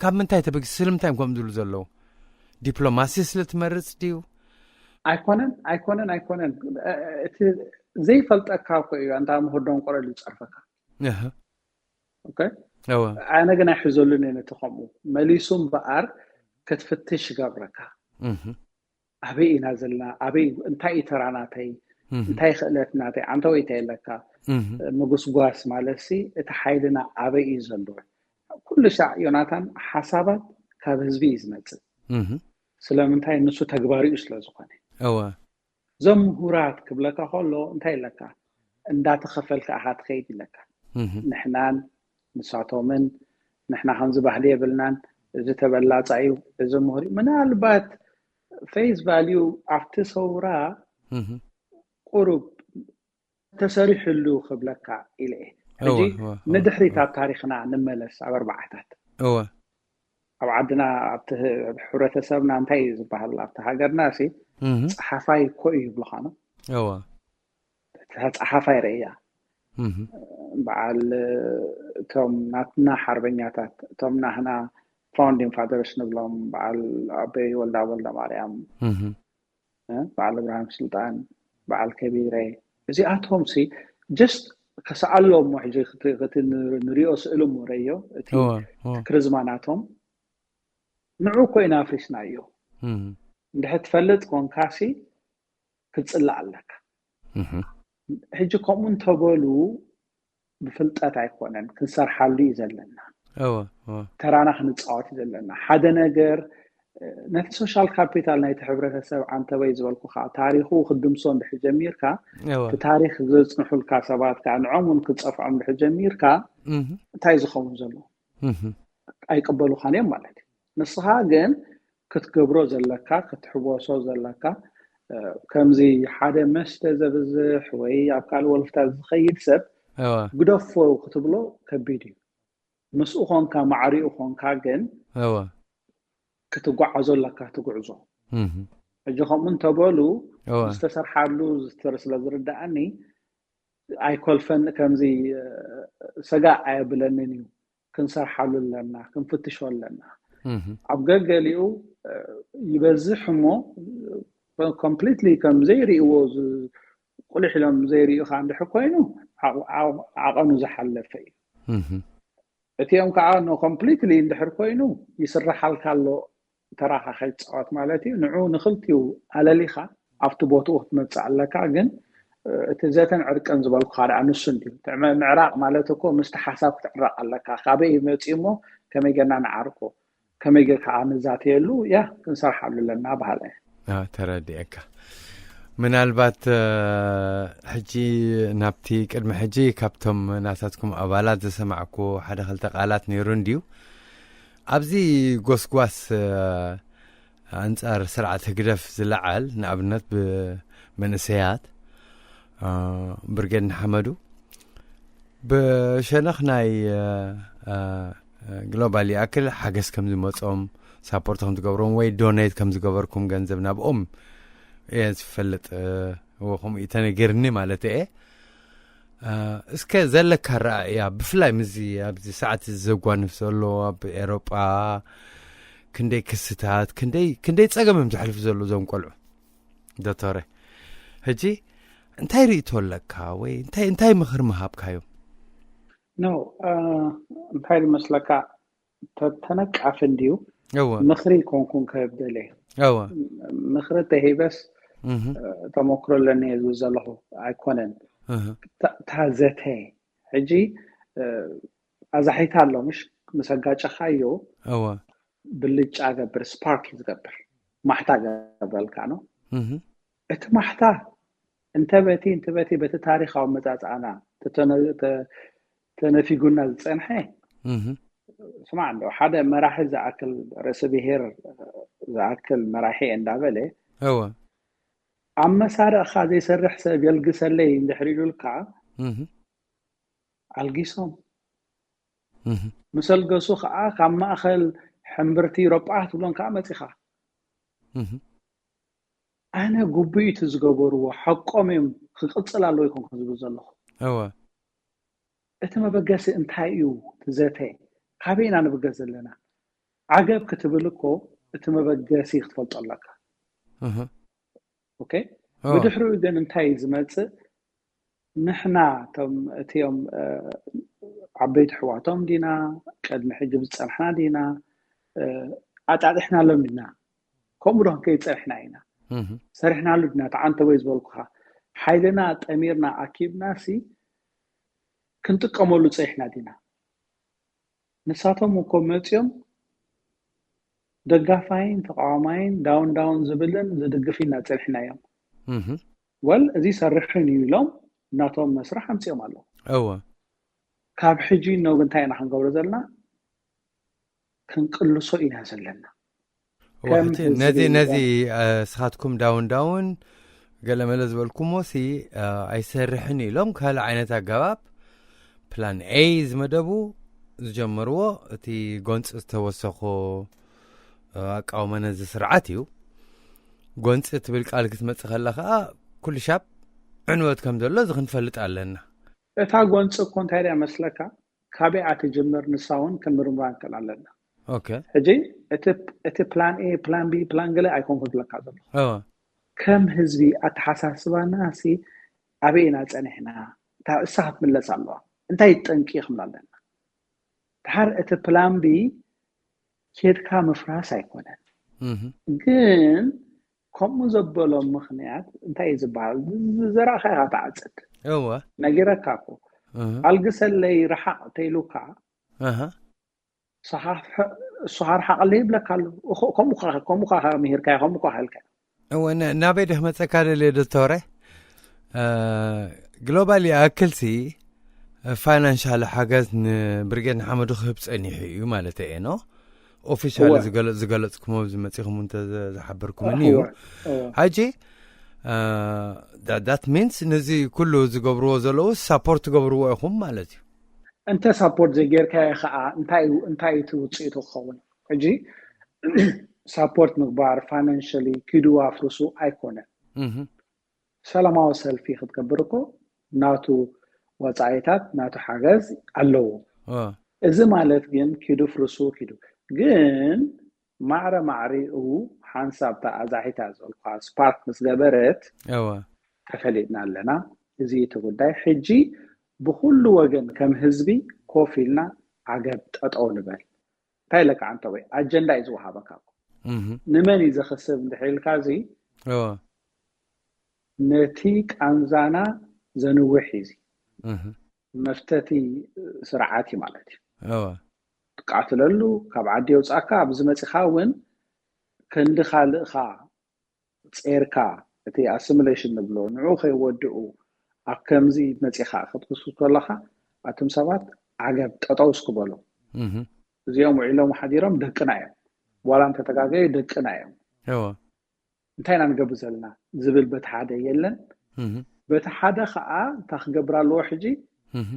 ካብ ምንታይ ተበጊሱ ስለምንታይ እዮም ከምኡ ዝብሉ ዘለዉ ዲፕሎማሲ ስለ ትመርፅ ድዩ ኣይኮነን ኣይኮነን ኣይኮነን እቲ ዘይፈልጠካ እኮ እዩ ኣንታ ምሁር ደንቆሮ ኢሉ ዝፀርፈካ ኣነ ግን ኣይሕዘሉን እየ ነቲ ከምኡ መሊሱ እምበኣር ክትፍትሽ ይገብረካ ኣበይ ኢና ዘለና ኣበይ እንታይ እዩ ተራ ናተይ እንታይ ክእለት ናተይ ዓንተ ወይ እንታይ ኣለካ ምጉስጓስ ማለት ሲ እቲ ሓይልና ኣበይ እዩ ዘሎ? ኩሉ ሻዕ ዮናታን ሓሳባት ካብ ህዝቢ እዩ ዝመፅእ። ስለምንታይ? ንሱ ተግባሪኡ ስለ ዝኾነ። እወ። እዞም ምሁራት ክብለካ ከሎ እንታይ ይለካ? እንዳተኸፈልካ ኢኻ ትኸይድ ይለካ። ንሕናን ንሳቶምን ንሕና ከምዚ ባህሊ የብልናን፣ እዚ ተበላፃ እዩ፣ እዚ ምሁር እዩ። ምናልባት ፌስ ቫልዩ ኣብቲ ሰውራ ቁሩብ ተሰሪሕሉ ክብለካ ኢለ እየ። ሕጂ ንድሕሪት ኣብ ታሪኽና ንመለስ፣ ኣብ ኣርባዓታት። እወ። ኣብ ዓድና፣ ኣብቲ ሕብረተሰብና እንታይ እዩ ዝበሃል? ኣብቲ ሃገርና ሲ ጸሓፋይ እኮ እዩ ይብሉኻ ነው። እወ። ጸሓፋይ ርእያ። በዓል እቶም ናትና ሓርበኛታት፣ እቶም ናህና ፋውንዲንግ ፋደርስ ንብሎም፣ በዓል ኣበይ ወልዳ ወልደ ማርያም፣ በዓል እብርሃም ስልጣን፣ በዓል ከቢረ፣ እዚኣቶም ሲ ጀስት ከሰኣሎም ሕጂ ክትንሪኦ ስእሊ እሞ ረዮ እቲ ክርዝማ ናቶም ንዑ እኮ ኢና ኣፍሪስናዮ። እንድሕር ትፈልጥ ኮንካሲ ክትፅላእ ኣለካ። ሕጂ ከምኡ እንተበሉ ብፍልጠት ኣይኮነን፣ ክንሰርሓሉ እዩ ዘለና። ተራና ክንፃወት እዩ ዘለና። ሓደ ነገር ነቲ ሶሻል ካፒታል ናይቲ ሕብረተሰብ ዓንተበይ ዝበልኩካ ታሪኹ ክድምሶ እንድሕር ጀሚርካ፣ እቲ ታሪክ ዘፅንሑልካ ሰባት ከዓ ንዖም እውን ክፀፍዖም እንድሕር ጀሚርካ እንታይ ዝኸውን ዘሎ? ኣይቅበሉኻን እዮም ማለት እዩ። ንስኻ ግን ክትገብሮ ዘለካ፣ ክትሕወሶ ዘለካ፣ ከምዚ ሓደ መስተ ዘብዝሕ ወይ ኣብ ካልእ ወልፍታት ዝኸይድ ሰብ ግደፎ ክትብሎ ከቢድ እዩ። ምስኡ ኾንካ፣ ማዕሪኡ ኾንካ ግን ክትጓዓዞ ኣለካ ትጉዕዞ። ሕጂ ከምኡ እንተበሉ ዝተሰርሓሉ ዝተር ስለ ዝርዳኣኒ ኣይኮልፈን፣ ከምዚ ሰጋእ ኣየብለንን እዩ። ክንሰርሓሉ ኣለና፣ ክንፍትሾ ኣለና። ኣብ ገገሊኡ ይበዝሕ እሞ ኮምፕሊትሊ ከም ዘይርእይዎ ቁልሕ ኢሎም ዘይርእዩካ እንድሕር ኮይኑ ዓቐኑ ዝሓለፈ እዩ። እቲኦም ከዓ ኮምፕሊትሊ እንድሕር ኮይኑ ይስራሓልካ ኣሎ፣ ተራኻ ከይትፃወት ማለት እዩ። ንዑ ንክልቲኡ ኣለሊኻ ኣብቲ ቦትኡ ክትመፅእ ኣለካ። ግን እቲ ዘተን ዕርቅን ዝበልኩካ ደኣ ንሱ እንድዩ። ምዕራቕ ማለት እኮ ምስቲ ሓሳብ ክትዕረቕ ኣለካ። ካበይ መፂኡ እሞ ከመይ ገና ንዓርቁ፣ ከመይ ገ ከዓ ንዛተየሉ ያ ክንሰርሓሉ ኣለና በሃለ። ተረዲአካ። ምናልባት ሕጂ ናብቲ ቅድሚ ሕጂ ካብቶም ናታትኩም ኣባላት ዝሰማዕኩ ሓደ ክልተ ቃላት ነይሩ እንድዩ። ኣብዚ ጎስጓስ ኣንጻር ስርዓት ህግደፍ ዝለዓል፣ ንኣብነት ብመንእሰያት ብርጌድ ንሓመዱ ብሸነኽ ናይ ግሎባል ይኣክል ሓገዝ ከም ዝመጾም፣ ሳፖርት ከም ዝገብሮም ወይ ዶኔት ከም ዝገበርኩም ገንዘብ ናብኦም እየ ዝፈልጥ። እዎ ከምኡ እዩ ተነገርኒ ማለት እየ። እስከ ዘለካ ረኣእያ ብፍላይ ምስዚ ኣብዚ ሰዓት እዚ ዘጓንፍ ዘሎ ኣብ ኤሮጳ ክንደይ ክስታት ክንደይ ክንደይ ጸገም እዮም ዘሕልፉ ዘሎ እዞም ቆልዑ ዶክተረ። ሕጂ እንታይ ርእይቶ ኣለካ ወይ እንታይ እንታይ ምኽሪ ምሃብካዮም? ኖ እንታይ ዝመስለካ ተተነቃፊ እንድዩ እወ ምኽሪ ኮንኩን ከብደለ እወ ምኽሪ ተሂበስ እህ ተሞክሮ ኣለኒ ዝብል ዘለኹ ኣይኮነን። እህ እታ ዘተ ሕጂ ኣዛሒታ ኣሎ ምሽ ምስ ኣጋጨኻዮ እወ ብልጫ ገብር ስፓርክ ዝገብር ማሕታ ገብረልካ ነው። እህ እቲ ማሕታ እንተ በቲ እንተ በቲ በቲ ታሪኻዊ መጻጽኣና ተተነ- ተ- ተነፊጉና ዝጸንሐ እህ ስማዕ እንዶ ሓደ መራሒ ዝኣክል ርእሲ ብሔር ዝኣክል መራሒ እንዳበለ እወ ኣብ መሳርዕኻ ዘይሰርሕ ሰብ የልግሰለይ እንድሕር ኢሉልካ እህ ኣልጊሶም እህ ምስ ኣልገሱ ከዓ ካብ ማእኸል ሕምብርቲ ረጳሕ ትብሎም ከዓ መፂኻ እህ ኣነ ግቡእ እቲ ዝገበርዎ ሓቆም እዮም ክቅፅል ኣለዎ ይኮንኩ ዝብል ዘለኹ እወ እቲ መበገሲ እንታይ እዩ ትዘተ ካበይ ኢና ንብገስ ዘለና ዓገብ ክትብል እኮ እቲ መበገሲ ክትፈልጦ ኣለካ እህ ኦኬ እወ ብድሕሪኡ ግን እንታይ እዩ ዝመፅእ ንሕና እቶም እቲኦም ዓበይቲ ኣሕዋቶም ዲና ቅድሚ ሕጂ ዝፀናሕና ዲና ኣጣጢሕናሎም ዲና ከምኡ ዶ ክንከይድ ፀኒሕና ኢና ሰሪሕናሉ ዲና ተዓንተወይ ዝበልኩኻ ሓይልና ጠሚርና ኣኪብና ሲ ክንጥቀመሉ ጸኒሕና ዲና? ንሳቶም እኮ መጺኦም ደጋፋይን ተቃዋማይን ዳውን ዳውን ዝብልን ዝድግፍ ኢና ጸኒሕና እዮም። ወል እዚ ሰርሕን እዩ ኢሎም ናቶም መስርሕ ኣምጺኦም ኣለዉ። እወ። ካብ ሕጂ ነው እንታይ ኢና ክንገብሮ ዘለና? ክንቅልሶ ኢና ዘለና። እወ፣ ከም እቲ ህዝቢ ነዚ ኢና። ነዚ እ፣ ስኻትኩም ዳውን ዳውን ገለመለ ዝበልኩሞ ሲ እ፣ ኣይሰርሕን ኢሎም ካልእ ዓይነት ኣገባብ ፕላን ኤ ዝመደቡ ዝጀመርዎ እቲ ጎንፂ ዝተወሰኾ እ፣ ኣቃውማ ነዚ ስርዓት እዩ። ጎንፂ ትብል ቃል ክትመፅእ ከላ ከዓ ኩሉ ሻብ ዕንወት ከም ዘሎ እዚ ክንፈልጥ ኣለና። እታ ጎንፂ እኮ እንታይ ድያ መስለካ? ካበይ ትጅምር ንሳ እውን ክንምርምራ ንክእል ኣለና። ኦኬ። ሕጂ እቲ እቲ ፕላን ኤ ፕላን ቢ ፕላን ገለ ኣይኮንኩ ዝብለካ ዘሎ። እወ። ከም ህዝቢ ኣተሓሳስባና ሲ ኣበይ ኢና ጸኒሕና? እታ እሳ ክትምለስ ኣለዋ። እንታይ ጠንቂ ክምላ ኣለና? ድሓር እቲ ፕላን ቢ ኬድካ ምፍራስ ኣይኮነን። እህ። ግን ከምኡ ዘበሎም ምኽንያት እንታይ እዩ ዝበሃል? ዝ- ዘራእኻ ኢኻ ትዓጽድ። እወ። ነጊረካ እኮ። እህ። ኣልግሰለይ ረሓቕ ተይሉካ ኣሃ። እሱ ሓርሓቕለይ ይብለካ ኣሎ። እኹ- ከምኡ ኻ- ከምኡ ኻ ምሂርካዮ፣ ከምኡ ኻ ሃልካ። እወ፣ ን- ናበይ ድኽ መጸካ ደልየ ዶክተረ? እ፣ ግሎባል ይኣክልሲ ፋይናንሻል ሓገዝ ንብርጌድ ንሓመዱ ክህብ ጸኒሑ እዩ ማለት እየ ኖ? ኦፊሻሊ እወ። ዝገለ- ዝገለጽኩሞ ኣብዚ መጺኹም እንተ ዘ- ዝሓበርኩምኒ እዩ። እወ፣ እወ። ሕጂ ዳት ሚንስ ነዚ ኩሉ ዝገብርዎ ዘለዉ ሳፖርት ትገብርዎ ኢኹም ማለት እዩ። እንተ ሳፖርት ዘይጌርካዮ ከዓ እንታይ እንታይ እቲ ውፅኢቱ ክኸውን? ሕጂ ሳፖርት ምግባር ፋይናንሽሊ ኪዱ ኣፍርሱ ኣይኮነን። እህ። ሰላማዊ ሰልፊ ክትገብር እኮ ናቱ ወፃኢታት ናቱ ሓገዝ ኣለዎ። ኦ። እዚ ማለት ግን ኪዱ ፍርሱ ኪዱ ግን ማዕረ ማዕሪኡ ሓንሳብ እታ ኣዛሒታ ዘልኳ ስፓርክ ምስ ገበረት እወ። ተፈሊጥና ኣለና። እዚ እቲ ጉዳይ ሕጂ ብኩሉ ወገን ከም ህዝቢ ኮፍ ኢልና ዓገብ ጠጠው ንበል። እንታይ ኢለካ ዓንተወይ? ኣጀንዳ እዩ ዝወሃበካ እኮ። እህ። ንመን እዩ ዘኽስብ እንድሕር ኢልካ እዚ እወ። ነቲ ቃንዛና ዘንውሕ እዩ እዚ። እህ። መፍተቲ ስርዓት እዩ ማለት እዩ። እወ። ትቃትለሉ፣ ካብ ዓዲ የውፃእካ፣ ኣብዚ መፂኻ እውን ክንዲ ካልእኻ ጼርካ እቲ ኣሲሚሌሽን ንብሎ ንዑ ከይወድኡ ኣብ ከምዚ መፂኻ ክትክስኩስ ከለኻ ኣቶም ሰባት ዓገብ ጠጠው እስክበሉ። እህ። እዚኦም ውዒሎም ሓዲሮም ደቅና እዮም። ዋላ እንተተጋገዩ ደቅና እዮም። እወ። እንታይ ኢና ንገብር ዘለና ዝብል በቲ ሓደ የለን። እህ። በቲ ሓደ ከዓ እንታይ ክገብር ኣለዎ ሕጂ? እህ።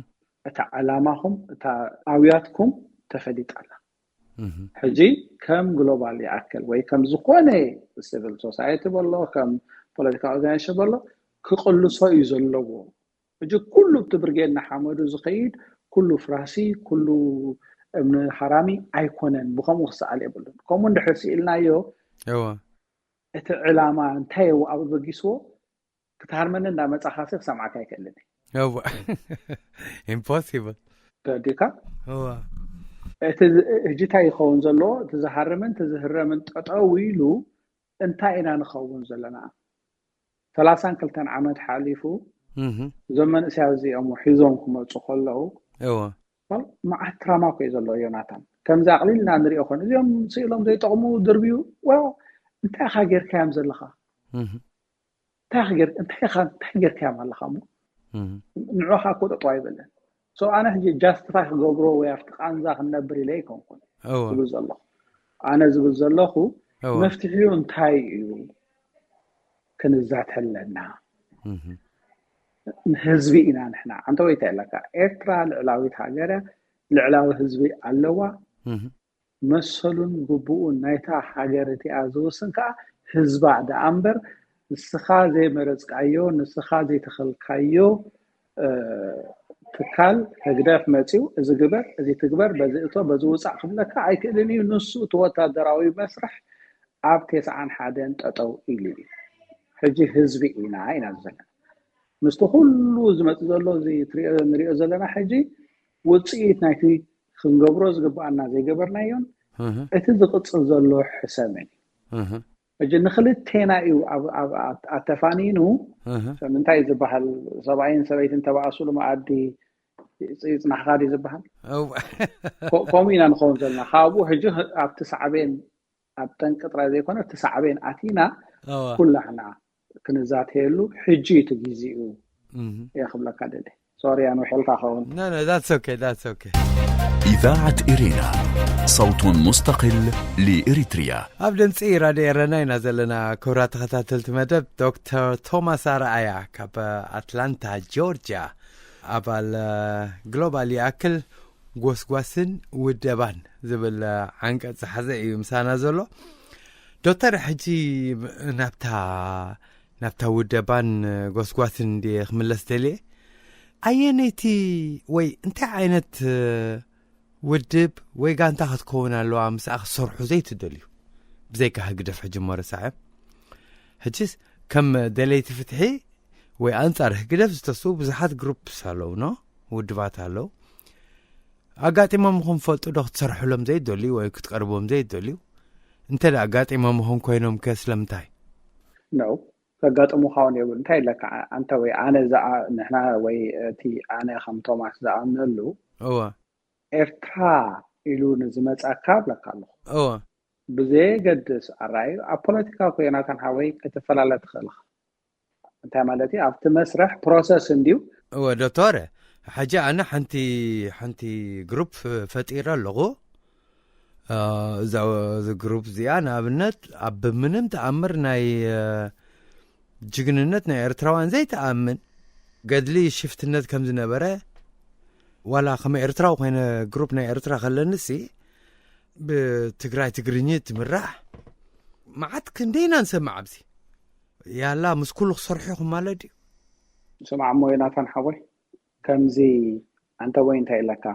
እታ ዕላማኹም እታ ኣውያትኩም ተፈሊጣ ኣላ። እህ። ሕጂ ከም ግሎባል ይኣክል ወይ ከም ዝኾነ ሲቪል ሶሳይቲ በሎ ከም ፖለቲካ ኦርጋናይዜሽን በሎ ክቕልሶ እዩ ዘለዎ። ሕጂ ኩሉ እቲ ብርጌድ ንሓመዱ ዝኸይድ ኩሉ ፍራሲ ኩሉ እምኒ ሃራሚ ኣይኮነን። ብከምኡ ክሰኣል የብሉን። ከምኡ እንድሕር ስኢልናዮ እወ። እቲ ዕላማ እንታይ እዩ ኣብ ኣበጊስዎ ክትሃርመኒ እንዳመጻኻ ሲ ክሰምዓካ ኣይክእልን እየ። እወ። ኢምፖሲብል። ተረዲእካ? እወ። እቲ ዝ- ሕጂ እንታይ ይኸውን ዘለዎ? እቲ ዝሃርምን እቲ ዝህረምን ጠጠው ኢሉ እንታይ ኢና ንኸውን ዘለና? ሰላሳን ክልተን ዓመት ሓሊፉ እህ። እዞም መንእሰያት እዚኦም ሒዞም ክመፁ ከለዉ እወ። መዓት ትራማ እኮ እዩ ዘሎ ዮናታን። ከምዚ ኣቕሊልና ንሪኦ ኮን እዚኦም ስኢሎም ዘይጠቕሙ ድርብዩ ዋ እንታይ ኢኻ ጌርካዮም ዘለኻ? እህ። እንታይ ኢኻ ጌር- እንታይ ኢኻ እንታይ ጌርካዮም ኣለኻ እሞ እህ። ንዑኻ እኮ ጠጠው ኣይበለን። ሶ ኣነ ሕጂ ጃስቲፋይ ክገብሮ ወይ ኣብቲ ቃንዛ ክንነብር ኢለ ኣይኮንኩን እወ። ዝብል ዘለኹ። ኣነ ዝብል ዘለኹ እወ። መፍትሒኡ እንታይ እዩ ክንዛተ ኣለና። እህ። ህዝቢ ኢና ንሕና። ኣንተ ወይ እንታይ ኣለካ? ኤርትራ ልዕላዊት ሃገር እያ፣ ልዕላዊ ህዝቢ ኣለዋ። እህ። መሰሉን ግቡኡን ናይታ ሃገር እቲኣ ዝውስን ከዓ ህዝባ ደኣ እምበር ንስኻ ዘይመረፅካዮ፣ ንስኻ ዘይተኸልካዮ፣ እ፣ ትካል ህግደፍ መፂኡ እዚ ግበር፣ እዚ ትግበር፣ በዚ እቶ፣ በዚ ውፃእ ክብለካ ኣይክእልን እዩ። ንሱ እቲ ወታደራዊ መስርሕ ኣብ ተስዓን ሓደን ጠጠው ኢሉ እዩ። ሕጂ ህዝቢ ኢና፣ ኢና ዘለና። ምስቲ ኩሉ ዝመፅእ ዘሎ እዚ ትሪኦ፣ ንሪኦ ዘለና ሕጂ ውፅኢት ናይቲ ክንገብሮ ዝግብኣና ዘይገበርናዮን እህ። እቲ ዝቕፅል ዘሎ ሕሰምን እዩ። እህ። ሕጂ ንክልቴና እዩ ኣብ- ኣብ- ኣብ- ኣተፋኒኑ እህ። ምንታይ ዝበሃል ሰብኣይን ሰበይትን ተባእሱሉ መኣዲ ይጽናሕካ ድዩ ዝበሃል? ከምኡ ኢና ንኸውን ዘለና። ካብኡ ሕጂ ኣብቲ ሳዕቤን፣ ኣብ ጠንቂ ጥራይ ዘይኮነ፣ እቲ ሳዕቤን ኣቲና ኩላሕና ክንዛተየሉ ሕጂ እቲ ግዜኡ እየ ክብለካ ደሊ። ሶሪ ኣንውሕልካ ኸውን። No, no, that's okay, that's okay. إذاعة إرينا، صوت مستقل لإريتريا. ኣብ ድምፂ ራድዮ ኤረና ኢና ዘለና። ክቡራት ተኸታተልቲ መደብ፣ ዶክተር ቶማስ ኣርኣያ ካብ ኣትላንታ ጆርጂያ፣ ኣባል ግሎባል ይኣክል ጎስጓስን ውደባን ዝብል ዓንቀፅ ዝሓዘ እዩ ምሳና ዘሎ። ዶክተር፣ ሕጂ ናብታ ናብታ ውደባን ጎስጓስን እንዲ ክምለስ ደልየ። ኣየነይቲ ወይ እንታይ ዓይነት ውድብ ወይ ጋንታ ክትከውን ኣለዋ ምስኣ ክትሰርሑ ዘይትደልዩ? ብዘይካ ህግደፍ ሕጂ እሞ ረሳዐ። ሕጂስ ከም ደለይቲ ፍትሒ ወይ ኣንጻር ህግደፍ ዝተስኡ ብዙሓት ግሩፕስ ኣለዉ፣ ኖ ውድባት ኣለዉ። ኣጋጢሞምኹም ፈልጡ ዶ ክትሰርሕሎም ዘይደልዩ ወይ ክትቀርቦም ዘይደልዩ? እንተ ደኣ ኣጋጢሞምኹም ኮይኖም ከ ስለምንታይ? ነው ከጋጥሙኻ እውን የብሉ። እንታይ ኢለካ ኣንተ ወይ ኣነ ንሕና ወይ እቲ ኣነ ከም ቶማስ ዝኣምነሉ እወ ኤርትራ ኢሉ ንዝመጻካ ብለካ ኣለኹ። እወ ብዘየገድስ ኣራዩ ኣብ ፖለቲካ ኮ ዮናታን ሓወይ ክትፈላለ ትኽእል ኢኻ። እንታይ ማለት እዩ? ኣብቲ መስርሕ ፕሮሰስ እንድዩ። እወ ዶክተር፣ ሕጂ ኣነ ሓንቲ ሓንቲ ግሩፕ ፈጢረ ኣለኹ። እዛ ግሩፕ እዚኣ ንኣብነት ኣብ ብምንም ተኣምር ናይ ጅግንነት ናይ ኤርትራውያን ዘይተኣምን፣ ገድሊ ሽፍትነት ከም ዝነበረ፣ ዋላ ከም ኤርትራዊ ኮይነ ግሩፕ ናይ ኤርትራ ከለንሲ ብትግራይ ትግርኝ ትምራሕ መዓት ክንደይና ንሰማዕ ኣብዚ። ያላ ምስ ኩሉ ክሰርሑ ኢኹም ማለት ድዩ? ስማዕ እሞ ዮናታን ሓወይ፣ ከምዚ ኣንተ ወይ እንታይ ኢለካ፣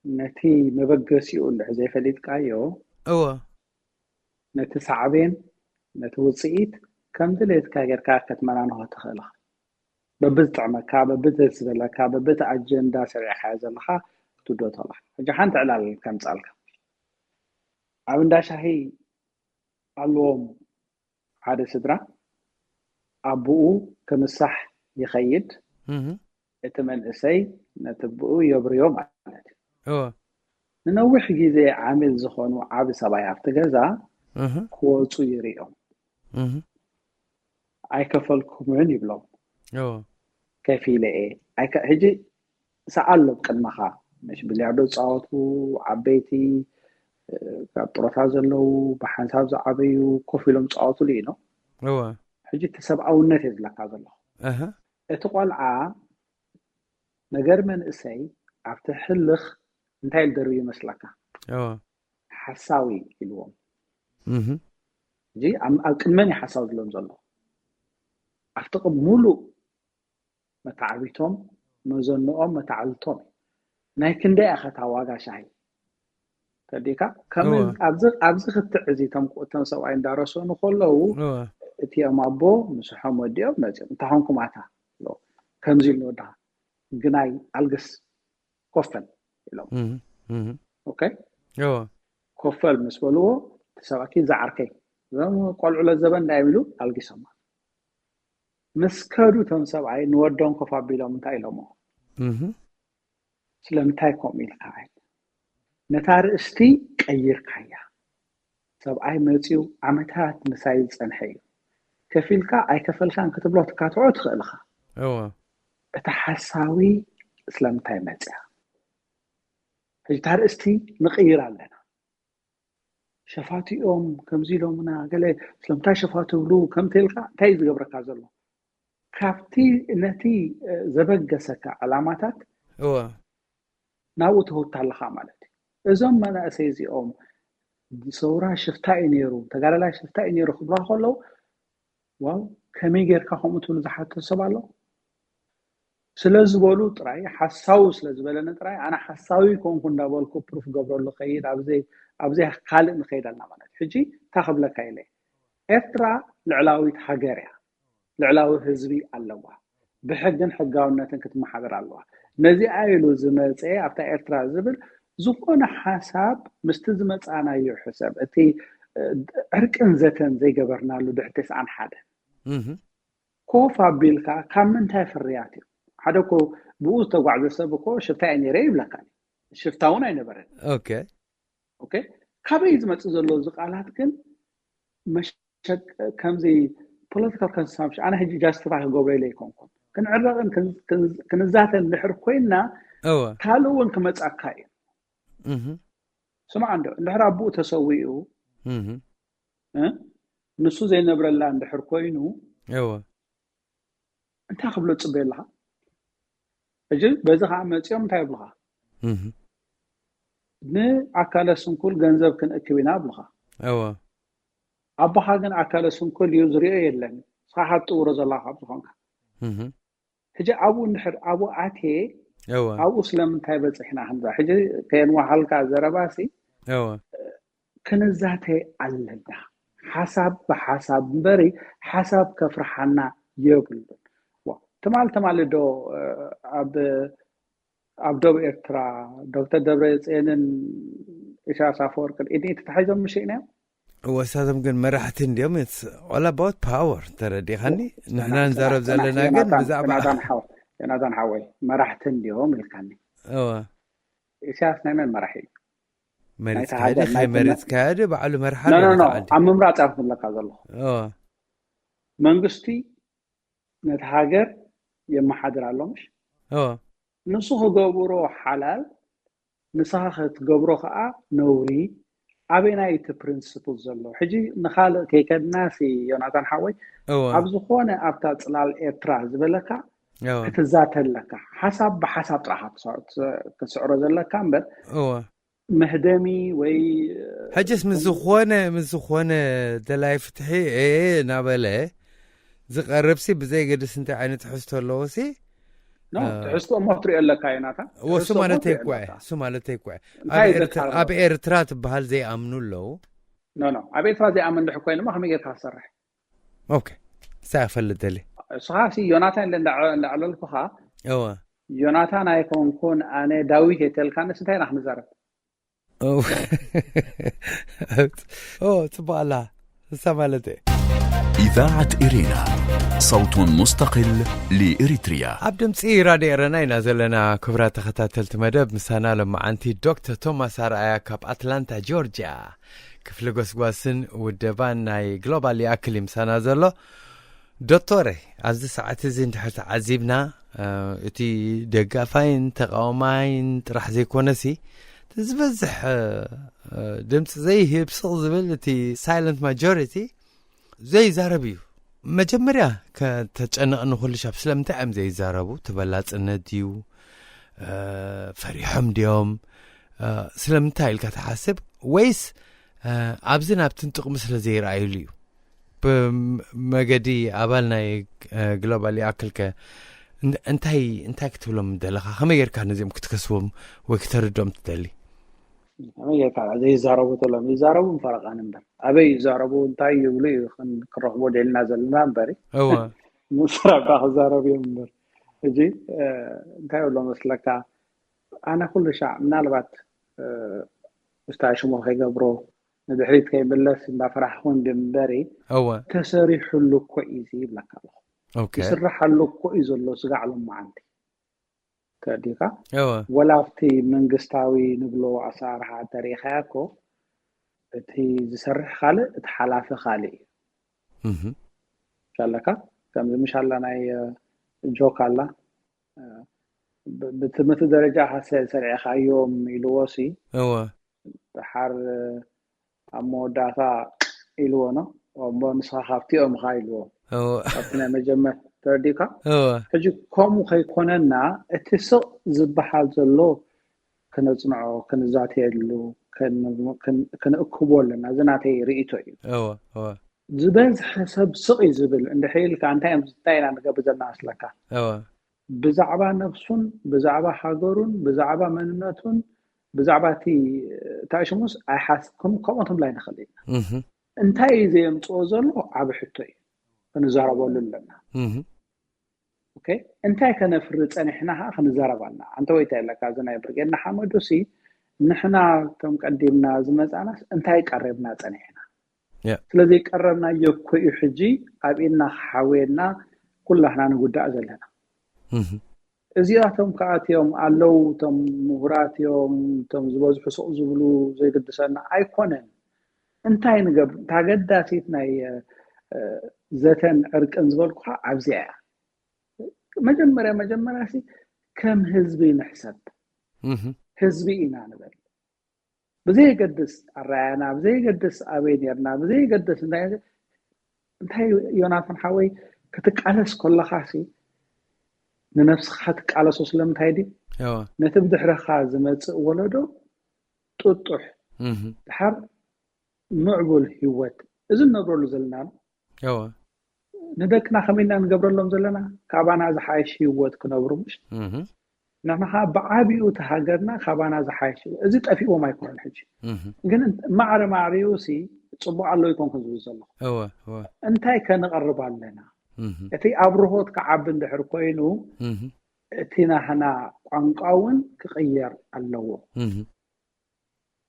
ነቲ መበገሲኡ እንድሕር ዘይፈሊጥካዮ እወ ነቲ ሳዕቤን፣ ነቲ ውፅኢት ከም ድሌትካ ጌርካ ክትመናንሆ ትኽእል ኢኻ። በብዝጥዕመካ፣ በብደስ ዝበለካ፣ በብቲ ኣጀንዳ ሰሪዕካዮ ዘለኻ ክትውዶ ትኽእል ኢኻ። ሕጂ ሓንቲ ዕላል ከምፃልካ፣ ኣብ እንዳ ሻሂ ኣለዎም ሓደ ስድራ፣ ኣቦኡ ክምሳሕ ይኸይድ። እቲ መንእሰይ ነቲ ኣቦኡ የብርዮ ማለት እዩ። ንነዊሕ ግዜ ዓሚል ዝኾኑ ዓቢ ሰብኣይ ኣብቲ ገዛ ክወፁ ይርእዮም። ኣይከፈልኩምን ይብሎም። ከፊለ እየ። ሕጂ ሰኣሎም ቅድመኻ፣ መሽ ቢልያርዶ ዝፃወቱ ዓበይቲ፣ ካብ ጥሮታ ዘለዉ፣ ብሓንሳብ ዝዓበዩ ኮፍ ኢሎም ዝፃወቱሉ እዩ። ሕጂ እቲ ሰብኣውነት እየ ዝብለካ ዘለኹ። እቲ ቆልዓ ነገር መንእሰይ ኣብቲ ሕልኽ እንታይ ኢሉ ደርብዩ ይመስለካ? ሓሳዊ ኢልዎም። ሕጂ ኣብ ቅድመን እዩ ሓሳዊ ዝብሎም ዘሎ። ኣብቲ ቅብ ሙሉእ መተዓቢቶም፣ መዘንኦም፣ መተዓልቶም እዩ። ናይ ክንደይ ኣኸታ ዋጋ ሻሂ ተዲካ? ኣብዚ ክትዕ እዚ እቶም ሰብኣይ እንዳረሰኑ ከለዉ እቲኦም ኣቦ ምስሖም ወዲኦም መፂኦም፣ እንታይ ኾንኩም ኣታ? ከምዚ ኢሉ ንወድኻ ግናይ ኣልግስ ኮፈል ኢሎም። ኮፈል ምስ በልዎ፣ እቲ ሰብኣኪ ዝዓርከይ፣ እዞም ቆልዑ ለዘበን እንዳዮም ኢሉ ኣልጊሶማ። ምስ ከዱ እቶም ሰብኣይ ንወዶም ኮፍ ኣቢሎም እንታይ ኢሎሞ? ስለምንታይ ከምኡ ኢልካ? ነታ ርእስቲ ቀይርካያ። ሰብኣይ መፂኡ ዓመታት ምሳይ ዝፀንሐ እዩ። ከፊልካ ኣይከፈልካን ክትብሎ ትካትዖ ትኽእል ኢኻ። እቲ ሓሳዊ ስለምንታይ መፅያ? ሕጂ እታ ርእስቲ ንቕይር ኣለና። ሸፋቱ እዮም ከምዚ ኢሎምና፣ ገለ ስለምንታይ ሸፋቱ ትብሉ ከምቲ ኢልካ እንታይ እዩ ዝገብረካ ዘሎ? ካብቲ ነቲ ዘበገሰካ ዕላማታት እወ ናብኡ ትህውታ ኣለኻ ማለት እዩ። እዞም መናእሰይ እዚኦም ሰውራ ሽፍታ እዩ ነይሩ፣ ተጋዳላይ ሽፍታ እዩ ነይሩ ክብላ ከለዉ፣ ዋው ከመይ ጌርካ ከምኡ ትብሉ ዝሓቱ ሰብ ኣሎ። ስለ ዝበሉ ጥራይ፣ ሓሳዊ ስለ ዝበለኒ ጥራይ፣ ኣነ ሓሳዊ ኮንኩ እንዳበልኩ ፕሩፍ ገብረሉ ከይድ ኣብዘይ ኣብዘይ ካልእ ንኸይድ ኣለና ማለት እዩ። ሕጂ እንታይ ክብለካ ኢለ፣ ኤርትራ ልዕላዊት ሃገር እያ። ልዕላዊ ህዝቢ ኣለዋ። ብሕግን ሕጋውነትን ክትመሓደር ኣለዋ። ነዚኣ ኢሉ ዝመፀ ኣብታ ኤርትራ ዝብል ዝኾነ ሓሳብ ምስቲ ዝመፃናዮ ሕሰብ፣ እቲ ዕርቅን ዘተን ዘይገበርናሉ ድሕሪ ተስዓን ሓደ ኮፍ ኣቢልካ ካብ ምንታይ ፍርያት እዩ? ሓደ እኮ ብኡ ዝተጓዕዘ ሰብ እኮ ሽፍታ እየ ነይረ ይብለካ። ሽፍታ እውን ኣይነበረን። ኦኬ ኦኬ፣ ካበይ ዝመፅእ ዘሎ እዚ ቃላት ግን መሸቅ ከምዚ political consumption። ኣነ ሕጂ justify ክገብሮ ኢለ ኣይኮንኩን። ክንዕረቕን ክን- ክን- ክንዛተን ድሕር ኮይና እወ ካልእ እውን ክመፃካ እዩ። እህ ስማዕ እንዶ እንድሕር ኣቦኡ ተሰዊኡ እህ እ? ንሱ ዘይነብረላ እንድሕር ኮይኑ እወ እንታይ ክብሎ ትፅበ ኣለካ? ሕጂ በዚ ከዓ መፂኦም እንታይ ይብሉካ? እህ ንኣካለ ስንኩል ገንዘብ ክንእክብ ኢና ይብሉካ። እወ ኣቦኻ ግን ኣካለ ስንኩል እዩ፣ ዝሪኦ የለን። ንስኻ ካብ ትጥውሮ ዘለካ ካብ ዝኾንካ እህ ሕጂ ኣብኡ እንድሕር ኣብኡ ኣትየ እወ ኣብኡ ስለምንታይ በፂሕና ከምዛ ሕጂ ከየንዋሃልካ ዘረባሲ እወ ክንዛተ ኣለና። ሓሳብ ብሓሳብ እምበሪ ሓሳብ ከፍርሓና የብሉን። ዋ፣ ትማል ትማሊ ዶ እ፣ ኣብ ኣብ ደቡብ ኤርትራ ዶክተር ደብረፅዮንን ኢሳያስ ኣፈወርቅን ኢድ ንኢድ ተታሒዞም ምሽ ኢና? እወ እሳቶም ግን መራሕቲ እንዲዮም። It's all about power። ተረዲኻኒ? ንሕና ንዛረብ ዘለና ግን ዮናታን- ብዛዕባ ዮናታን ሓወ- ዮናታን ሓወይ፣ መራሕቲ እንዲዮም ኢልካኒ። እወ ኢሳያስ ናይ መን መራሒ እዩ? መሪፅካ ናይቲ ሃገር ዲ ናይ ከይመሪፅካ ዲ ባዕሉ መርሓ ኖ ኖ ኣለዎ ኖ፣ እቲ ዓዲ። ኣብ ምምራፅ ኣብ ዘለካ ዘለኹ እወ መንግስቲ ነቲ ሃገር የመሓድር ኣሎ ምሽ? እወ ንሱ ክገብሮ ሓላል፣ ንስኻ ክትገብሮ ከዓ ነውሪ። ኣበይናይ እቲ ፕሪንስፕል ዘሎ? ሕጂ ንኻልእ ከይከድናሲ ዮናታን ሓወይ፣ እወ ኣብ ዝኾነ ኣብታ ፅላል ኤርትራ ዝበለካ እወ ክትዛተ ኣለካ። ሓሳብ ብሓሳብ ጥራኻ ክትስዕሮ ዘለካ እምበር እወ መህደሚ ወይ ሕጅስ ምስ ዝኾነ ምስ ዝኾነ ደላይ ፍትሒ እ እናበለ ዝቐርብሲ ብዘይገድስ እንታይ ዓይነት ትሕዝቶ ኣለዎሲ ኖ ትሕዝቶ እሞ ትሪኦ ኣለካ ዮናታን። ወሱ ማለት ኣይኮ እሱ ማለት ኣይኮ ኣብ ኤርትራ ትበሃል ዘይኣምኑ ኣለዉ። ኖ ኖ ኣብ ኤርትራ ዘይኣምን ድሕ ኮይኑማ ከመይ ጌርካ ትሰርሕ? ኦኬ፣ እንታይ ክፈልጥ ደሊ? እስኻ ሲ ዮናታን ኢለ እንዳዕለልኩኻ እወ ዮናታን ኣይኮንኩን ኣነ ዳዊት የተልካንስ እንታይ ኢና ክንዛረብ? ጽቡቕ ኣላ እሳ ማለት እየ። إذاعة إرينا، صوت مستقل لإريتريا. ኣብ ድምፂ ራድዮ ኤረና ኢና ዘለና። ክቡራት ተኸታተልቲ መደብ፣ ምሳና ለመዓንቲ ዶክተር ቶማስ ኣርኣያ ካብ ኣትላንታ ጆርጅያ፣ ክፍሊ ጎስጓስን ውደባን ናይ ግሎባል ይኣክል እዩ ምሳና ዘሎ። ዶክተረ፣ ኣብዚ ሰዓት እዚ እንድሕር ተዓዚብና እቲ ደጋፋይን ተቃዋማይን ጥራሕ ዘይኮነሲ ዝበዝሕ ድምፂ ዘይህብ ስቕ ዝብል እቲ ሳይለንት ማጆሪቲ ዘይዛረብ እዩ። መጀመርያ ከተጨንቕኒ ኩልሻብ ስለምንታይ እዮም ዘይዛረቡ? ተበላፅነት ድዩ? ፈሪሖም ድዮም? ስለምንታይ ኢልካ ትሓስብ? ወይስ ኣብዚ ናብትን ጥቕሚ ስለ ዘይረኣዩሉ እዩ? ብመገዲ ኣባል ናይ ግሎባል ይኣክልከ እንታይ እንታይ ክትብሎም ደለኻ? ከመይ ጌርካ ነዚኦም ክትከስቦም ወይ ክተርድኦም ትደሊ? ከመይ ጌርካ ዘይዛረቡ ተሎም ይዛረቡ ፈረቃን እምበር ኣበይ ይዛረቡ እንታይ ይብሉ እዩ ክረኽቦ ደልና ዘለና እምበሪ እወ ምስራባ ክዛረቡ እዮም እምበር ሕጂ እንታይ ብሎ መስለካ ኣነ ኩሉ ሻዕ ምናልባት ምስታ ሽሙ ከይገብሮ ንድሕሪት ከይምለስ እንዳፈራሕኹ እንድምበሪ እወ ተሰሪሑሉ እኮ እዩ ይብለካ ኣለኹ ኦኬ ይስራሓሉ እኮ እዩ ዘሎ ስጋዕ ሎም መዓንቲ ተዲካ እወ ወላ ኣብቲ መንግስታዊ ንብሎ ኣሰራርሓ ተሪኢኻያ እኮ እቲ ዝሰርሕ ካልእ እቲ ሓላፊ ካልእ እዩ እህ ኣለካ ከምዚ ምሽ ኣላ ናይ ጆክ ኣላ ብትምህርቲ ደረጃ ካሰ ሰሪዕካዮም ኢልዎ ሲ እወ ድሓር ኣብ መወዳእታ ኢልዎ ነው እሞ ንስኻ ካብቲኦም ኢኻ ኢልዎ እወ ካብቲ ናይ መጀመር ተረዲካ እወ ሕጂ ከምኡ ከይኮነና እቲ ስቕ ዝበሃል ዘሎ ክነፅንዖ ክንዛተየሉ ክንእክቦ ኣለና እዚ ናተይ ርእቶ እዩ እወ እወ ዝበዝሐ ሰብ ስቕ እዩ ዝብል እንድሕር ኢልካ እንታይ እዮም እንታይ ኢና ንገብር ዘለና መስለካ እወ ብዛዕባ ነፍሱን ብዛዕባ ሃገሩን ብዛዕባ መንነቱን ብዛዕባ እቲ ታሽሙስ ኣይሓስብኩም ከምኡ ትብላ ይንኽእል ኢና እህ እንታይ እዩ ዘየምፅኦ ዘሎ ዓብ ሕቶ እዩ ክንዛረበሉ ኣለና እህ ኦኬ እንታይ ከነፍሪ ፀኒሕና ከዓ ክንዛረብ ኣለና ኣንተ ወይታ የለካ እዚ ናይ ብርጌድ ንሓመዱ ሲ ንሕና እቶም ቀዲምና ዝመፃናስ እንታይ ቀሪብና ፀኒሕና ያ ስለዘይቀረብናዮ እኮ እዩ ሕጂ ኣብ ኢድና ክሓውየና ኩላህና ንጉዳእ ዘለና እህ እዚኣቶም ከኣትዮም ኣለዉ፣ እቶም ምሁራት እዮም፣ እቶም ዝበዝሑ ስቕ ዝብሉ ዘይግድሰና ኣይኮነን። እንታይ ንገብር? እታ ገዳሲት ናይ ዘተን ዕርቅን ዝበልኩኻ ኣብዚኣ እያ። መጀመርያ መጀመርያ ሲ ከም ህዝቢ ንሕሰብ። ህዝቢ ኢና ንበል። ብዘየገድስ ኣራያና፣ ብዘየገድስ ኣበይ ነርና፣ ብዘየገድስ እንታይ፣ ዮናታን ሓወይ፣ ክትቃለስ ከለኻ ሲ ንነብስኻ ትቃለሶ። ስለምንታይ ድዩ? ነቲ ብድሕረኻ ዝመፅእ ወለዶ ጥጡሕ፣ ድሓር ምዕቡል ህይወት፣ እዚ ንነብረሉ ዘለና ንደቅና ከመይና ንገብረሎም ዘለና? ካባና ዝሓይሽ ህይወት ክነብሩ፣ ምሽ ንሕና ብዓቢኡ እቲ ሃገርና ካባና ዝሓይሽ፣ እዚ ጠፊዎም ኣይኮነን። ሕጂ ግን ማዕረ ማዕሪኡ ሲ ፅቡቅ ኣሎ ይኮንኩ ዝብል ዘለኹ። እንታይ ከንቐርብ ኣለና? እቲ ኣብርሆት ክዓቢ እንድሕር ኮይኑ፣ እቲ ናህና ቋንቋ እውን ክቕየር ኣለዎ።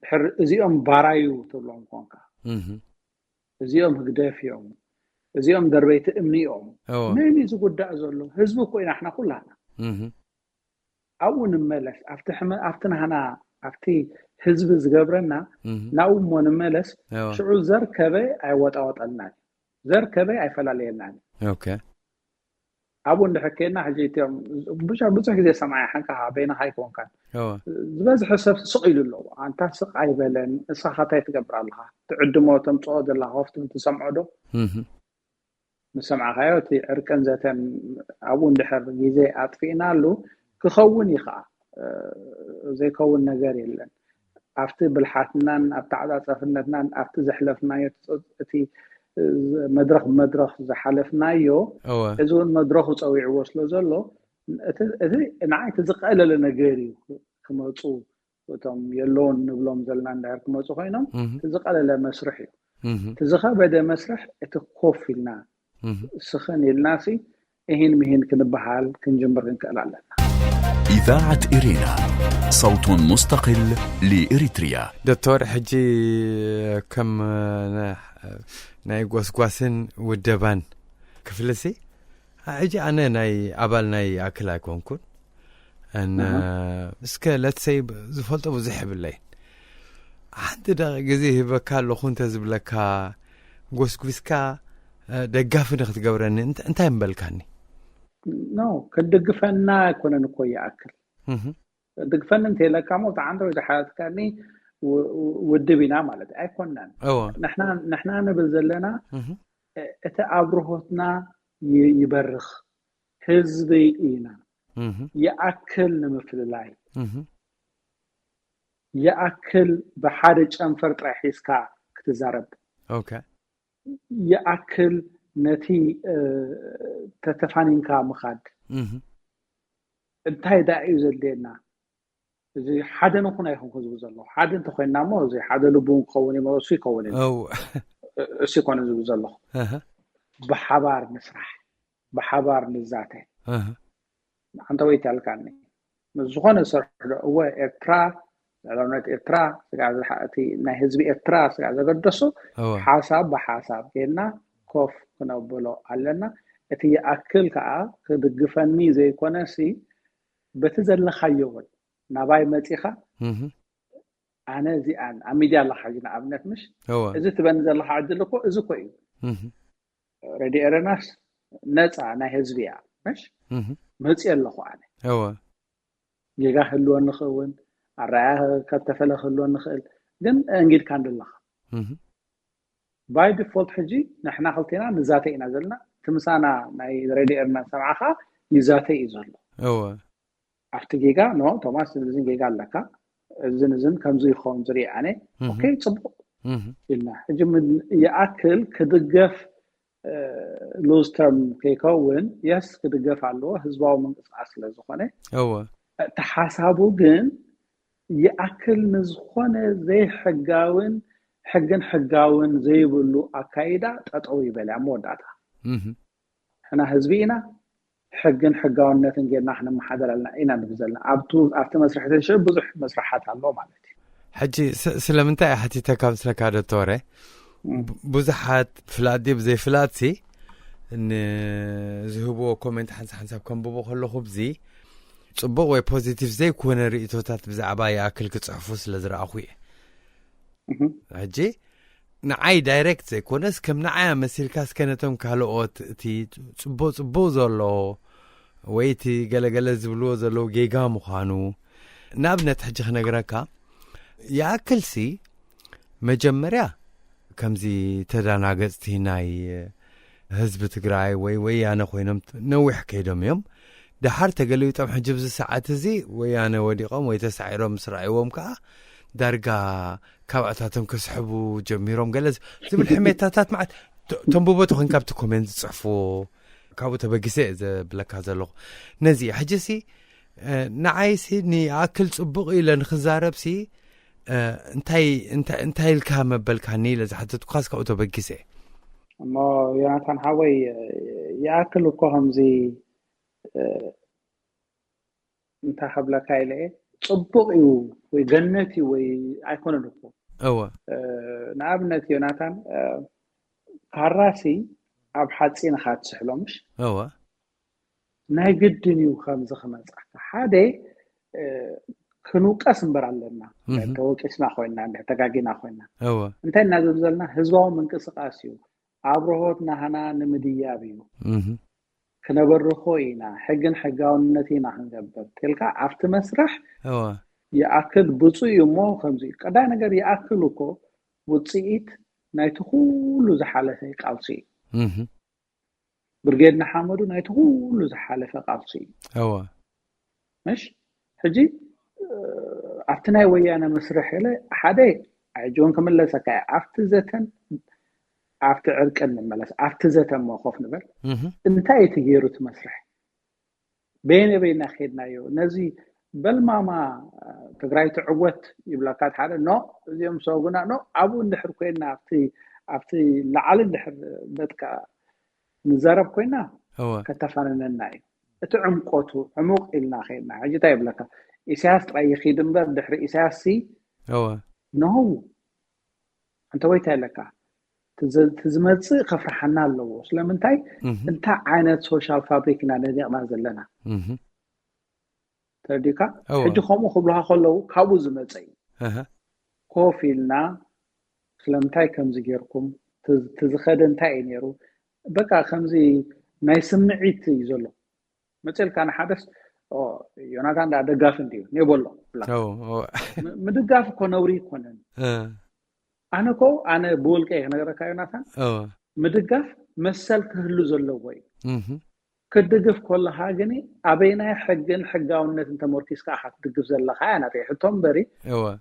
ድሕር እዚኦም ባራዩ ትብሎም ኮንካ፣ እዚኦም ህግደፍ እዮም፣ እዚኦም ደርበይቲ እምኒ እዮም። መን እዩ ዝጉዳእ ዘሎ? ህዝቢ እኮ ኢና፣ ንሕና ኩላና። ኣብኡ ንመለስ፣ ኣብቲ ናህና፣ ኣብቲ ህዝቢ ዝገብረና፣ ናብኡ እሞ ንመለስ። ሽዑ ዘር ከበ ኣይወጣወጠልናን፣ ዘር ከበ ኣይፈላለየልናን። ኣብኡ እንድሕር ከይድና፣ ሕጂ እቲኦም ብዙሕ ግዜ ሰማዒ ሓንካ በይንኻ ኣይኮንካን። ዝበዝሐ ሰብ ስቕ ኢሉ ኣለዎ። ኣንታ ስቕ ኣይበለን፣ ንስኻ እንታይ ትገብር ኣለኻ? ትዕድሞ ተምፅኦ ዘለኻ ኮፍትም ትሰምዖ ዶ? ምስ ሰማዕኻዮ፣ እቲ ዕርቅን ዘተን ኣብኡ እንድሕር ግዜ ኣጥፊእናሉ፣ ክኸውን እዩ ከዓ። ዘይከውን ነገር የለን። ኣብቲ ብልሓትናን ኣብቲ ዓፃፀፍነትናን ኣብቲ ዘሕለፍናዮ፣ እቲ መድረኽ ብመድረኽ ዝሓለፍናዮ፣ እዚ እውን መድረኹ ፀዊዕዎ ስለ ዘሎ፣ እቲ ንዓይ እቲ ዝቀለለ ነገር እዩ። ክመፁ፣ እቶም የለውን ንብሎም ዘለና እንዳር ክመፁ ኮይኖም፣ እቲ ዝቀለለ መስርሕ እዩ። እቲ ዝኸበደ መስርሕ እቲ ኮፍ ኢልና ስኽን ኢልና ሲ እሂን ምሂን ክንበሃል ክንጅምር ክንክእል ኣለና። إذاعة إرينا، صوت مستقل لإريتريا. ዶክተር፣ ሕጂ ከም ናይ ጎስጓስን ውደባን ክፍልሲ፣ ሕጂ ኣነ ናይ ኣባል ናይ ኣክል ኣይኮንኩን። እስከ ለትሰይ ዝፈልጦ ብዙሕ የብለይ። ሓንቲ ደቂ ግዜ ይህበካ ኣለኹ እንተ ዝብለካ፣ ጎስጉስካ ደጋፊ ንክትገብረኒ እንታይ ምበልካኒ? ኖ፣ ከድግፈና ኣይኮነን እኮ ይኣክል። ድግፈኒ እንተይለካ ሞ ብጣዕሚ ወይ ዝሓትካኒ ውድብ ኢና ማለት ኣይኮናን። ንሕና ንብል ዘለና እቲ ኣብርሆትና ይበርኽ፣ ህዝቢ ኢና፣ ይኣክል ንምፍልላይ፣ ይኣክል ብሓደ ጨንፈር ጥራይ ሒዝካ ክትዛረብ፣ ይኣክል ነቲ ተተፋኒንካ ምኻድ። እንታይ ዳ እዩ ዘድልየና? እዚ ሓደ ንኹን ኣይኮንኩ ዝብል ዘለኹ። ሓደ እንተኮይንና እሞ፣ እዚ ሓደ ልቡ እውን ክኸውን እዩ፣ እሱ ይኸውን እዩ። እሱ ይኮነ ዝብል ዘለኹ። ብሓባር ንስራሕ፣ ብሓባር ንዛተ። ኣንተ ወይ ታልካኒ ምስ ዝኾነ ሰርሕ ዶ? እወ፣ ኤርትራ፣ ልዕላውነት ኤርትራ፣ ስጋዕ ዝሓ-፣ እቲ ናይ ህዝቢ ኤርትራ ስጋዕ ዘገደሶ፣ ሓሳብ ብሓሳብ ጌርና ኮፍ ክነብሎ ኣለና። እቲ ይኣክል ከዓ ክድግፈኒ ዘይኮነሲ፣ በቲ ዘለኻዮ እውን ናባይ መፂኻ፣ ኣነ እዚኣን ኣብ ሚድያ ኣለኻ ሕጂ ንኣብነት፣ ምሽ እዚ ትበኒ ዘለኻ ዕድል እኮ እዚ እኮ እዩ። ሬድዮ ኤረናስ ነፃ ናይ ህዝቢ እያ፣ ምሽ መፂ ኣለኹ ኣነ። ጌጋ ክህልወኒ ክኸውን፣ ኣረኣያ ካብ ተፈለ ክህልወኒ ክእል፣ ግን እንጊድካ እንደለኻ። ባይ ዲፎልት ሕጂ ንሕና ክልቴና ንዛተ ኢና ዘለና። እቲ ምሳና ናይ ሬድዮ ኤረና ሰምዓኻ ይዛተ እዩ ዘሎ። ኣብቲ ጌጋ፣ ኖ ቶማስ፣ እዚን ጌጋ ኣለካ፣ እዝን እዝን ከምዚ ይኸውን ዝርኢ ኣነ። ኦኬ፣ ፅቡቅ ኢልና። ሕጂ ይኣክል ክድገፍ፣ ሉዝ ተርም ከይከውን፣ የስ፣ ክድገፍ ኣለዎ ህዝባዊ ምንቅስቃስ ስለ ዝኾነ። እቲ ሓሳቡ ግን ይኣክል ንዝኾነ ዘይሕጋውን ሕግን ሕጋውነትን ዘይብሉ ኣካይዳ ጠጠው ይበል ኣብ መወዳእታ። ሕና ህዝቢ ኢና፣ ሕግን ሕጋውነትን ጌርና ክንመሓደር ኣለና ኢና ንብል ዘለና። ኣብቲ መስርሕ ተንሽእ ብዙሕ መስርሓት ኣሎ ማለት እዩ። ሕጂ ስለምንታይ ሓቲተካ ምስለካ ዶክተረ፣ ብዙሓት ፍላጥ ድዩ ብዘይፍላጥሲ ንዝህብዎ ኮሜንት ሓንሳብ ሓንሳብ ከንብቦ ከለኹ ብዚ ጽቡቕ ወይ ፖዚቲቭ ዘይኮነ ርእይቶታት ብዛዕባ ይኣክል ክጽሕፉ ስለ ዝረኣኹ እየ። ሕጂ ንዓይ ዳይሬክት ዘይኮነስ፣ ከም ንዓይ ኣመሲልካ እስከ ነቶም ካልኦት እቲ ጽቡቕ ጽቡቕ ዘሎ ወይ እቲ ገለገለ ዝብልዎ ዘለዉ ጌጋ ምዃኑ፣ ንኣብነት ሕጂ ክነግረካ ይኣክልሲ፣ መጀመርያ ከምዚ ተዳናገጽቲ ናይ ህዝቢ ትግራይ ወይ ወያነ ኮይኖም ነዊሕ ከይዶም እዮም። ደሓር ተገሊቢጦም፣ ሕጂ ብዚ ሰዓት እዚ ወያነ ወዲቖም ወይ ተሳዒሮም ምስ ረኣይዎም ከዓ ዳርጋ ካብ ኣታቶም ክስሕቡ ጀሚሮም፣ ገለ ዝብል ሕሜታታት መዓት ተንብቦ ተኾይንካ ኣብቲ ኮሜንት ዝጽሕፍዎ፣ ካብኡ ተበጊሰ እየ ዘብለካ ዘለኹ። ነዚ ሕጂሲ ንዓይሲ ንኣክል ጽቡቕ ኢለ ንክዛረብሲ፣ እንታይ እንታይ ኢልካ መበልካኒ ኢለ ዝሓተትኳስ ካብኡ ተበጊሰ። እሞ ዮናታን ሓወይ፣ ይኣክል እኮ ከምዚ እንታይ ከብለካ ኢለ እየ፣ ጽቡቕ እዩ ወይ ገነት እዩ ወይ ኣይኮነን እኮ። እወ። ንኣብነት ዮናታን፣ ካራሲ ኣብ ሓፂን ኢኻ ትስሕሎ፣ ምሽ? እወ። ናይ ግድን እዩ ከምዚ ክመጻካ። ሓደ ክንውቀስ እምበር ኣለና። ተወቂስና ኮይና እንድሕር ተጋጊና ኮይና፣ እወ። እንታይ እናዘብ ዘለና ህዝባዊ ምንቅስቃስ እዩ። ኣብርሆት ናህና ንምድያብ እዩ። ክነበርኾ ኢና፣ ሕግን ሕጋውነት ኢና ክንገብር ትልካ ኣብቲ መስርሕ እወ። ይኣክል ብፁዕ እዩ እሞ ከምዚ እዩ። ቀዳይ ነገር ይኣክል እኮ ውፅኢት ናይቲ ኩሉ ዝሓለፈ ቃልሲ እዩ። ብርጌድ ንሓመዱ ናይቲ ኩሉ ዝሓለፈ ቃልሲ እዩ። እወ። ምሽ ሕጂ ኣብቲ ናይ ወያነ መስርሕ ኢለ ሓደ ሕጂ እውን ክምለሰካ እየ። ኣብቲ ዘተን ኣብቲ ዕርቅን ንመለስ። ኣብቲ ዘተ እሞ ኮፍ ንበል። እንታይ እቲ ገይሩ እቲ መስርሕ? በየነ በይና ከድናዮ? ነዚ በልማማ ትግራይ ትዕወት ይብለካ ሓደ። ኖ፣ እዚኦም ሰጉና፣ ኖ፣ ኣብኡ እንድሕር ኮይና ኣብቲ ኣብቲ ላዕሊ እንድሕር በጥቃ ንዛረብ ኮይና እወ። ከተፋንነና እዩ። እቲ ዕምቆቱ ዕሙቕ ኢልና ከይድና ሕጂ እንታይ ይብለካ? ኢሳያስ ጥራይ ይኺድ እምበር ድሕሪ ኢሳያስ ሲ እወ። ነው። እንተ ወይታ ኣለካ? እቲ ዝ- እቲ ዝመጽእ ከፍርሓና ኣለዎ። ስለምንታይ? እንታይ ዓይነት ሶሻል ፋብሪክ ኢና ነዲቕና ዘለና? ተረዲካ? ሕጂ ከምኡ ክብልካ ከለዉ ካብኡ ዝመጸ እዩ። ኮፍ ኢልና ስለምንታይ ከምዚ ጌርኩም፣ እቲ ዝኸደ እንታይ እዩ ነይሩ? በቃ ከምዚ ናይ ስምዒት እዩ ዘሎ። መፅልካ ንሓደስ ዮናታን ዳ ደጋፊ እንዲዩ ኔበሎ። ምድጋፍ እኮ ነውሪ ይኮነን። ኣነ ኮ ኣነ ብውልቀ ክነገረካ ዮናታን፣ ምድጋፍ መሰል ክህሉ ዘለዎ እዩ። ክድግፍ ከለካ ግን ኣበይናይ ሕግን ሕጋውነትን ተመርኪስካ ኢካ ትድግፍ ዘለካ እያ ናተይ ሕቶ እምበሪ።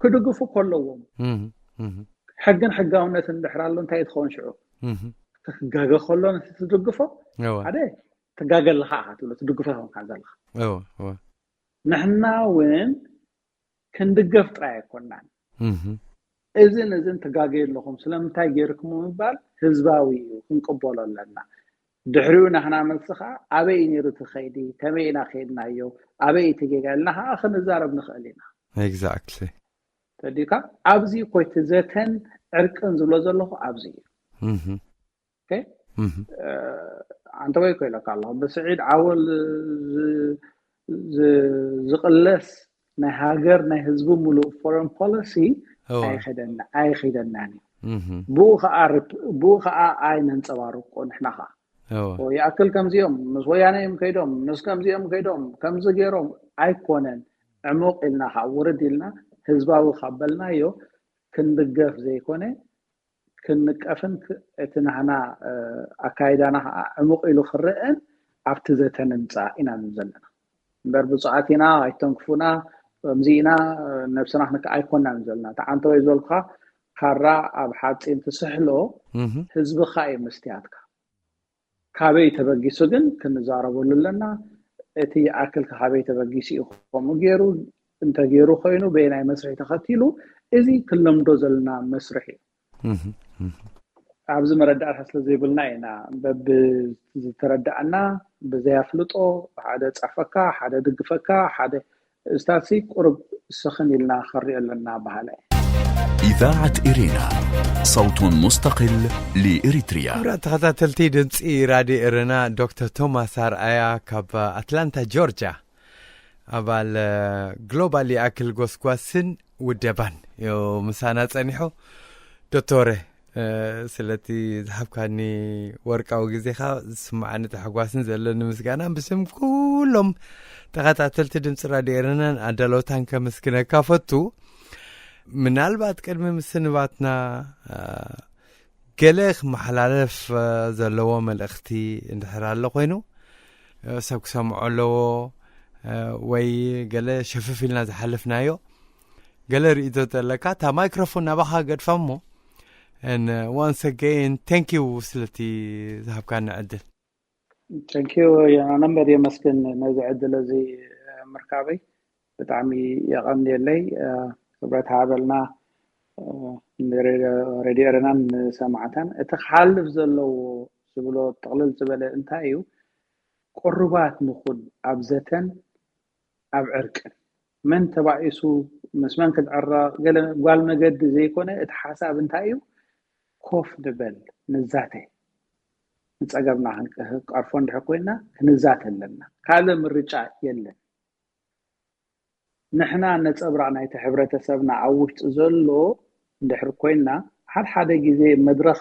ክድግፉ ከለዎም ሕግን ሕጋውነትን ድሕር ኣሎ እንታይ ትኸውን ሽዑ? ክጋገ ከሎ ነቲ ትድግፎ ሓደ ትጋገ ኣለካ ኢካ ትብሎ፣ ትድግፎ ይኮንካ ዘለካ። ንሕና እውን ክንድገፍ ጥራይ ኣይኮናን። እዝን እዝን ትጋገዩ ኣለኹም ስለምንታይ ገይርኩም ምባል ህዝባዊ እዩ፣ ክንቅበሎ ኣለና። ድሕሪኡ ናህና መልሲ ከዓ ኣበይ እዩ ነይሩ እቲ ከይዲ፣ ከመይ ኢና ከይድናዮ፣ ኣበይ እቲ ጌጋ ኢልና ከዓ ክንዛረብ ንኽእል ኢና። ኤግዛክትሊ። ተዲካ ኣብዚ ኮይቲ ዘተን ዕርቅን ዝብሎ ዘለኹ ኣብዚ እዩ። ኣንተ ወይ ኮይለካ ኣለኹ ብስዒድ ዓወል ዝቅለስ ናይ ሃገር ናይ ህዝቢ ሙሉእ ፎረን ፖሊሲ ኣይኸደናን እዩ። ብኡ ከዓ ኣይነንፀባርቆ ንሕና ከዓ ይኣክል ከምዚኦም ምስ ወያነ እዮም ከይዶም ምስ ከምዚኦም ከይዶም ከምዚ ገይሮም ኣይኮነን። ዕሙቕ ኢልና ከዓ ውርድ ኢልና ህዝባዊ ካብ በልናዮ ክንድገፍ ዘይኮነ ክንንቀፍን እቲ ናህና ኣካይዳና ከዓ ዕሙቕ ኢሉ ክረአን ኣብቲ ዘተ ንምፃእ ኢና ዘለና እምበር ብፁዓት ኢና ኣይተንክፉና ከምዚ ኢና ነብስና ክንክ ኣይኮናን ዘለና። ተዓንተወይ ዝበልኩካ ካራ ኣብ ሓፂን ትስሕሎ ህዝብካ እዩ መስትያትካ። ካበይ ተበጊሱ ግን ክንዛረበሉ ኣለና። እቲ ይኣክል ካበይ ተበጊሱ እዩ ከምኡ ገይሩ እንተገይሩ ኮይኑ በየናይ መስርሒ ተኸቲሉ እዚ ክንለምዶ ዘለና መስርሒ እዩ። ኣብዚ መረዳእታ ስለ ዘይብልና ኢና በብዝተረዳእና ብዘይ ኣፍልጦ ሓደ ጸፈካ ሓደ ድግፈካ ሓደ እስታሲ ቁሩብ ስኽን ኢልና ክንሪኦ ኣለና በሃላይ። إذاعة إرينا، صوت مستقل لإريتريا. ክቡራት ተኸታተልቲ ድምፂ ራድዮ ኤረና ዶክተር ቶማስ ኣርኣያ ካብ ኣትላንታ ጆርጅያ ኣባል ግሎባል ይኣክል ጎስጓስን ውደባን ዮ ምሳና ጸኒሑ። ዶክተር፣ ስለቲ ዝሃብካኒ ወርቃዊ ግዜኻ ዝስምዓኒ ተሕጓስን ዘለኒ ምስጋና ብስም ኩሎም ተኸታተልቲ ድምፂ ራድዮ ኤረናን ኣዳለውታን ከመስግነካ ፈቱ። ምናልባት ቅድሚ ምስንባትና ገለ ክመሓላለፍ ዘለዎ መልእኽቲ እንድሕር ኣሎ ኮይኑ ሰብ ክሰምዖ ኣለዎ ወይ ገለ ሸፍፍ ኢልና ዝሓለፍናዮ ገለ ርእይቶ ዘለካ እታ ማይክሮፎን ናባኻ ገድፋ እሞ። And once again thank you ስለቲ ዝሃብካኒ ዕድል። Thank you ዮናና፣ እምበር የመስግን ነዚ ዕድል እዚ ምርካበይ ብጣዕሚ የቐንየለይ። ክብረት ሃበልና ሬድዮ ኤረናን ንሰማዕታን። እቲ ክሓልፍ ዘለዎ ዝብሎ ጥቕልል ዝበለ እንታይ እዩ? ቅሩባት ንኹን ኣብ ዘተን ኣብ ዕርቅን። መን ተባኢሱ ምስ መን ክትዕረቕ ገለ ጓል መገዲ ዘይኮነ እቲ ሓሳብ እንታይ እዩ? ኮፍ ንበል ንዛተ። ንፀገምና ክንቀርፎ እንድሕር ኮይና ክንዛተ ኣለና። ካልእ ምርጫ የለን። ንሕና ነፀብራቕ ናይቲ ሕብረተሰብና ኣብ ውሽጢ ዘሎ እንድሕር ኮይና ሓደ ሓደ ግዜ መድረኽ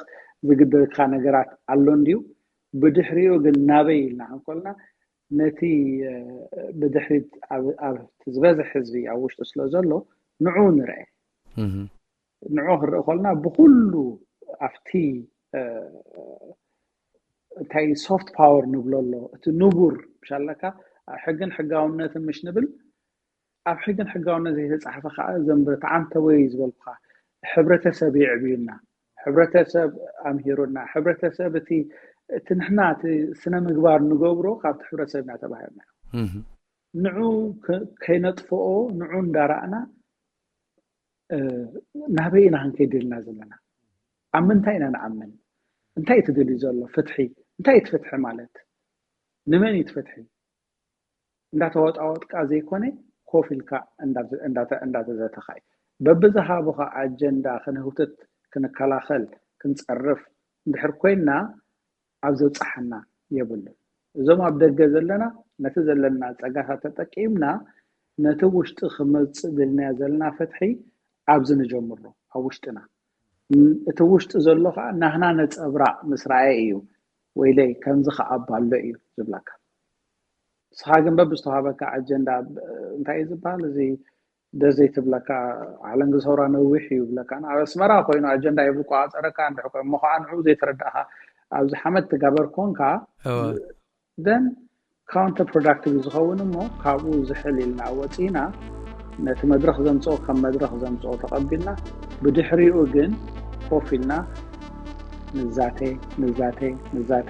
ዝግደልካ ነገራት ኣሎ እንድዩ። ብድሕሪኡ ግን ናበይ ኢልና ክንኮልና ነቲ ብድሕሪት ኣብ ዝበዝሕ ህዝቢ ኣብ ውሽጢ ስለ ዘሎ ንዑ ንርአ። ንዑ ክንርኢ ከልና ብኩሉ ኣብቲ እንታይ ሶፍት ፓወር ንብሎ ኣሎ እቲ ንቡር ምሻለካ ሕግን ሕጋውነትን ምሽ ንብል ኣብ ሕግን ሕጋውነት ዘይተፃሓፈ ከዓ ዘንብርትዓን ተወዩ ዝበልኩካ ሕብረተሰብ የዕብዩና፣ ሕብረተሰብ ኣምሂሩና፣ ሕብረተሰብ እቲ እቲ ንሕና እቲ ስነ ምግባር ንገብሮ ካብቲ ሕብረተሰብ ኢና ተባሂልና። ንዑ ከይነጥፍኦ ንዑ እንዳረኣና ናበይ ኢና ክንከይድ ደልና ዘለና? ኣብ ምንታይ ኢና ንኣምን? እንታይ እዩ ትደልዩ ዘሎ? ፍትሒ እንታይ እዩ ትፍትሒ ማለት? ንመን እዩ ትፍትሒ? እንዳተወጣወጥካ ዘይኮነ ኮፍ ኢልካ እንዳተዘተኻ እዩ። በብዝሃቡኻ ኣጀንዳ ክንህውትት ክንከላኸል ክንፀርፍ እንድሕር ኮይንና ኣብ ዘብፅሓና የብሉን። እዞም ኣብ ደገ ዘለና ነቲ ዘለና ፀጋታት ተጠቂምና ነቲ ውሽጢ ክመፅእ ደልናዮ ዘለና ፍትሒ ኣብዚ ንጀምሮ ኣብ ውሽጥና። እቲ ውሽጢ ዘሎ ከዓ ናህና ነፀብራቕ ምስ ረኣየ እዩ ወይለይ ከምዚ ከዓ ኣሎ እዩ ዝብለካ። ንስኻ ግን በብዝተዋሃበካ ኣጀንዳ እንታይ እዩ ዝበሃል እዚ ደስ ዘይትብለካ ዓለንጊ ሰውራ ነዊሕ እዩ ይብለካ። ኣብ ኣስመራ ኮይኑ ኣጀንዳ ይብቆ ኣፀረካ እንድሕር እሞ ከዓ ንዕኡ ዘይተረዳእካ ኣብዚ ሓመድ ትጋበር ኮንካ then counter productive ዝኸውን እሞ ካብኡ ዝሕል ኢልና ወፂና ነቲ መድረኽ ዘምፅኦ ከም መድረኽ ዘምፅኦ ተቐቢልና ብድሕሪኡ ግን ኮፍ ኢልና ንዛተ ንዛተ ንዛተ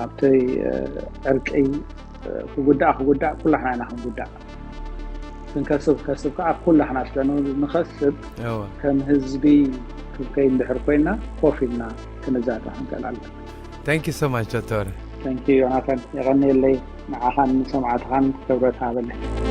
ኣብቲ ዕርቂ ክጉዳእ ክጉዳእ ኩላሕና ኢና ክንጉዳእ ክንከስብ ከስብ ከዓ ኩላሕና ስለ ንኸስብ ከም ህዝቢ ክንከይ እንድሕር ኮይና ኮፍ ኢልና ክንዛተ ክንክእል ኣለና። Thank you so much ዶክተር። Thank you ዮናታን፣ የቐንየለይ። ንዓኻን ንሰማዕትኻን ክብረት ሃበለይ።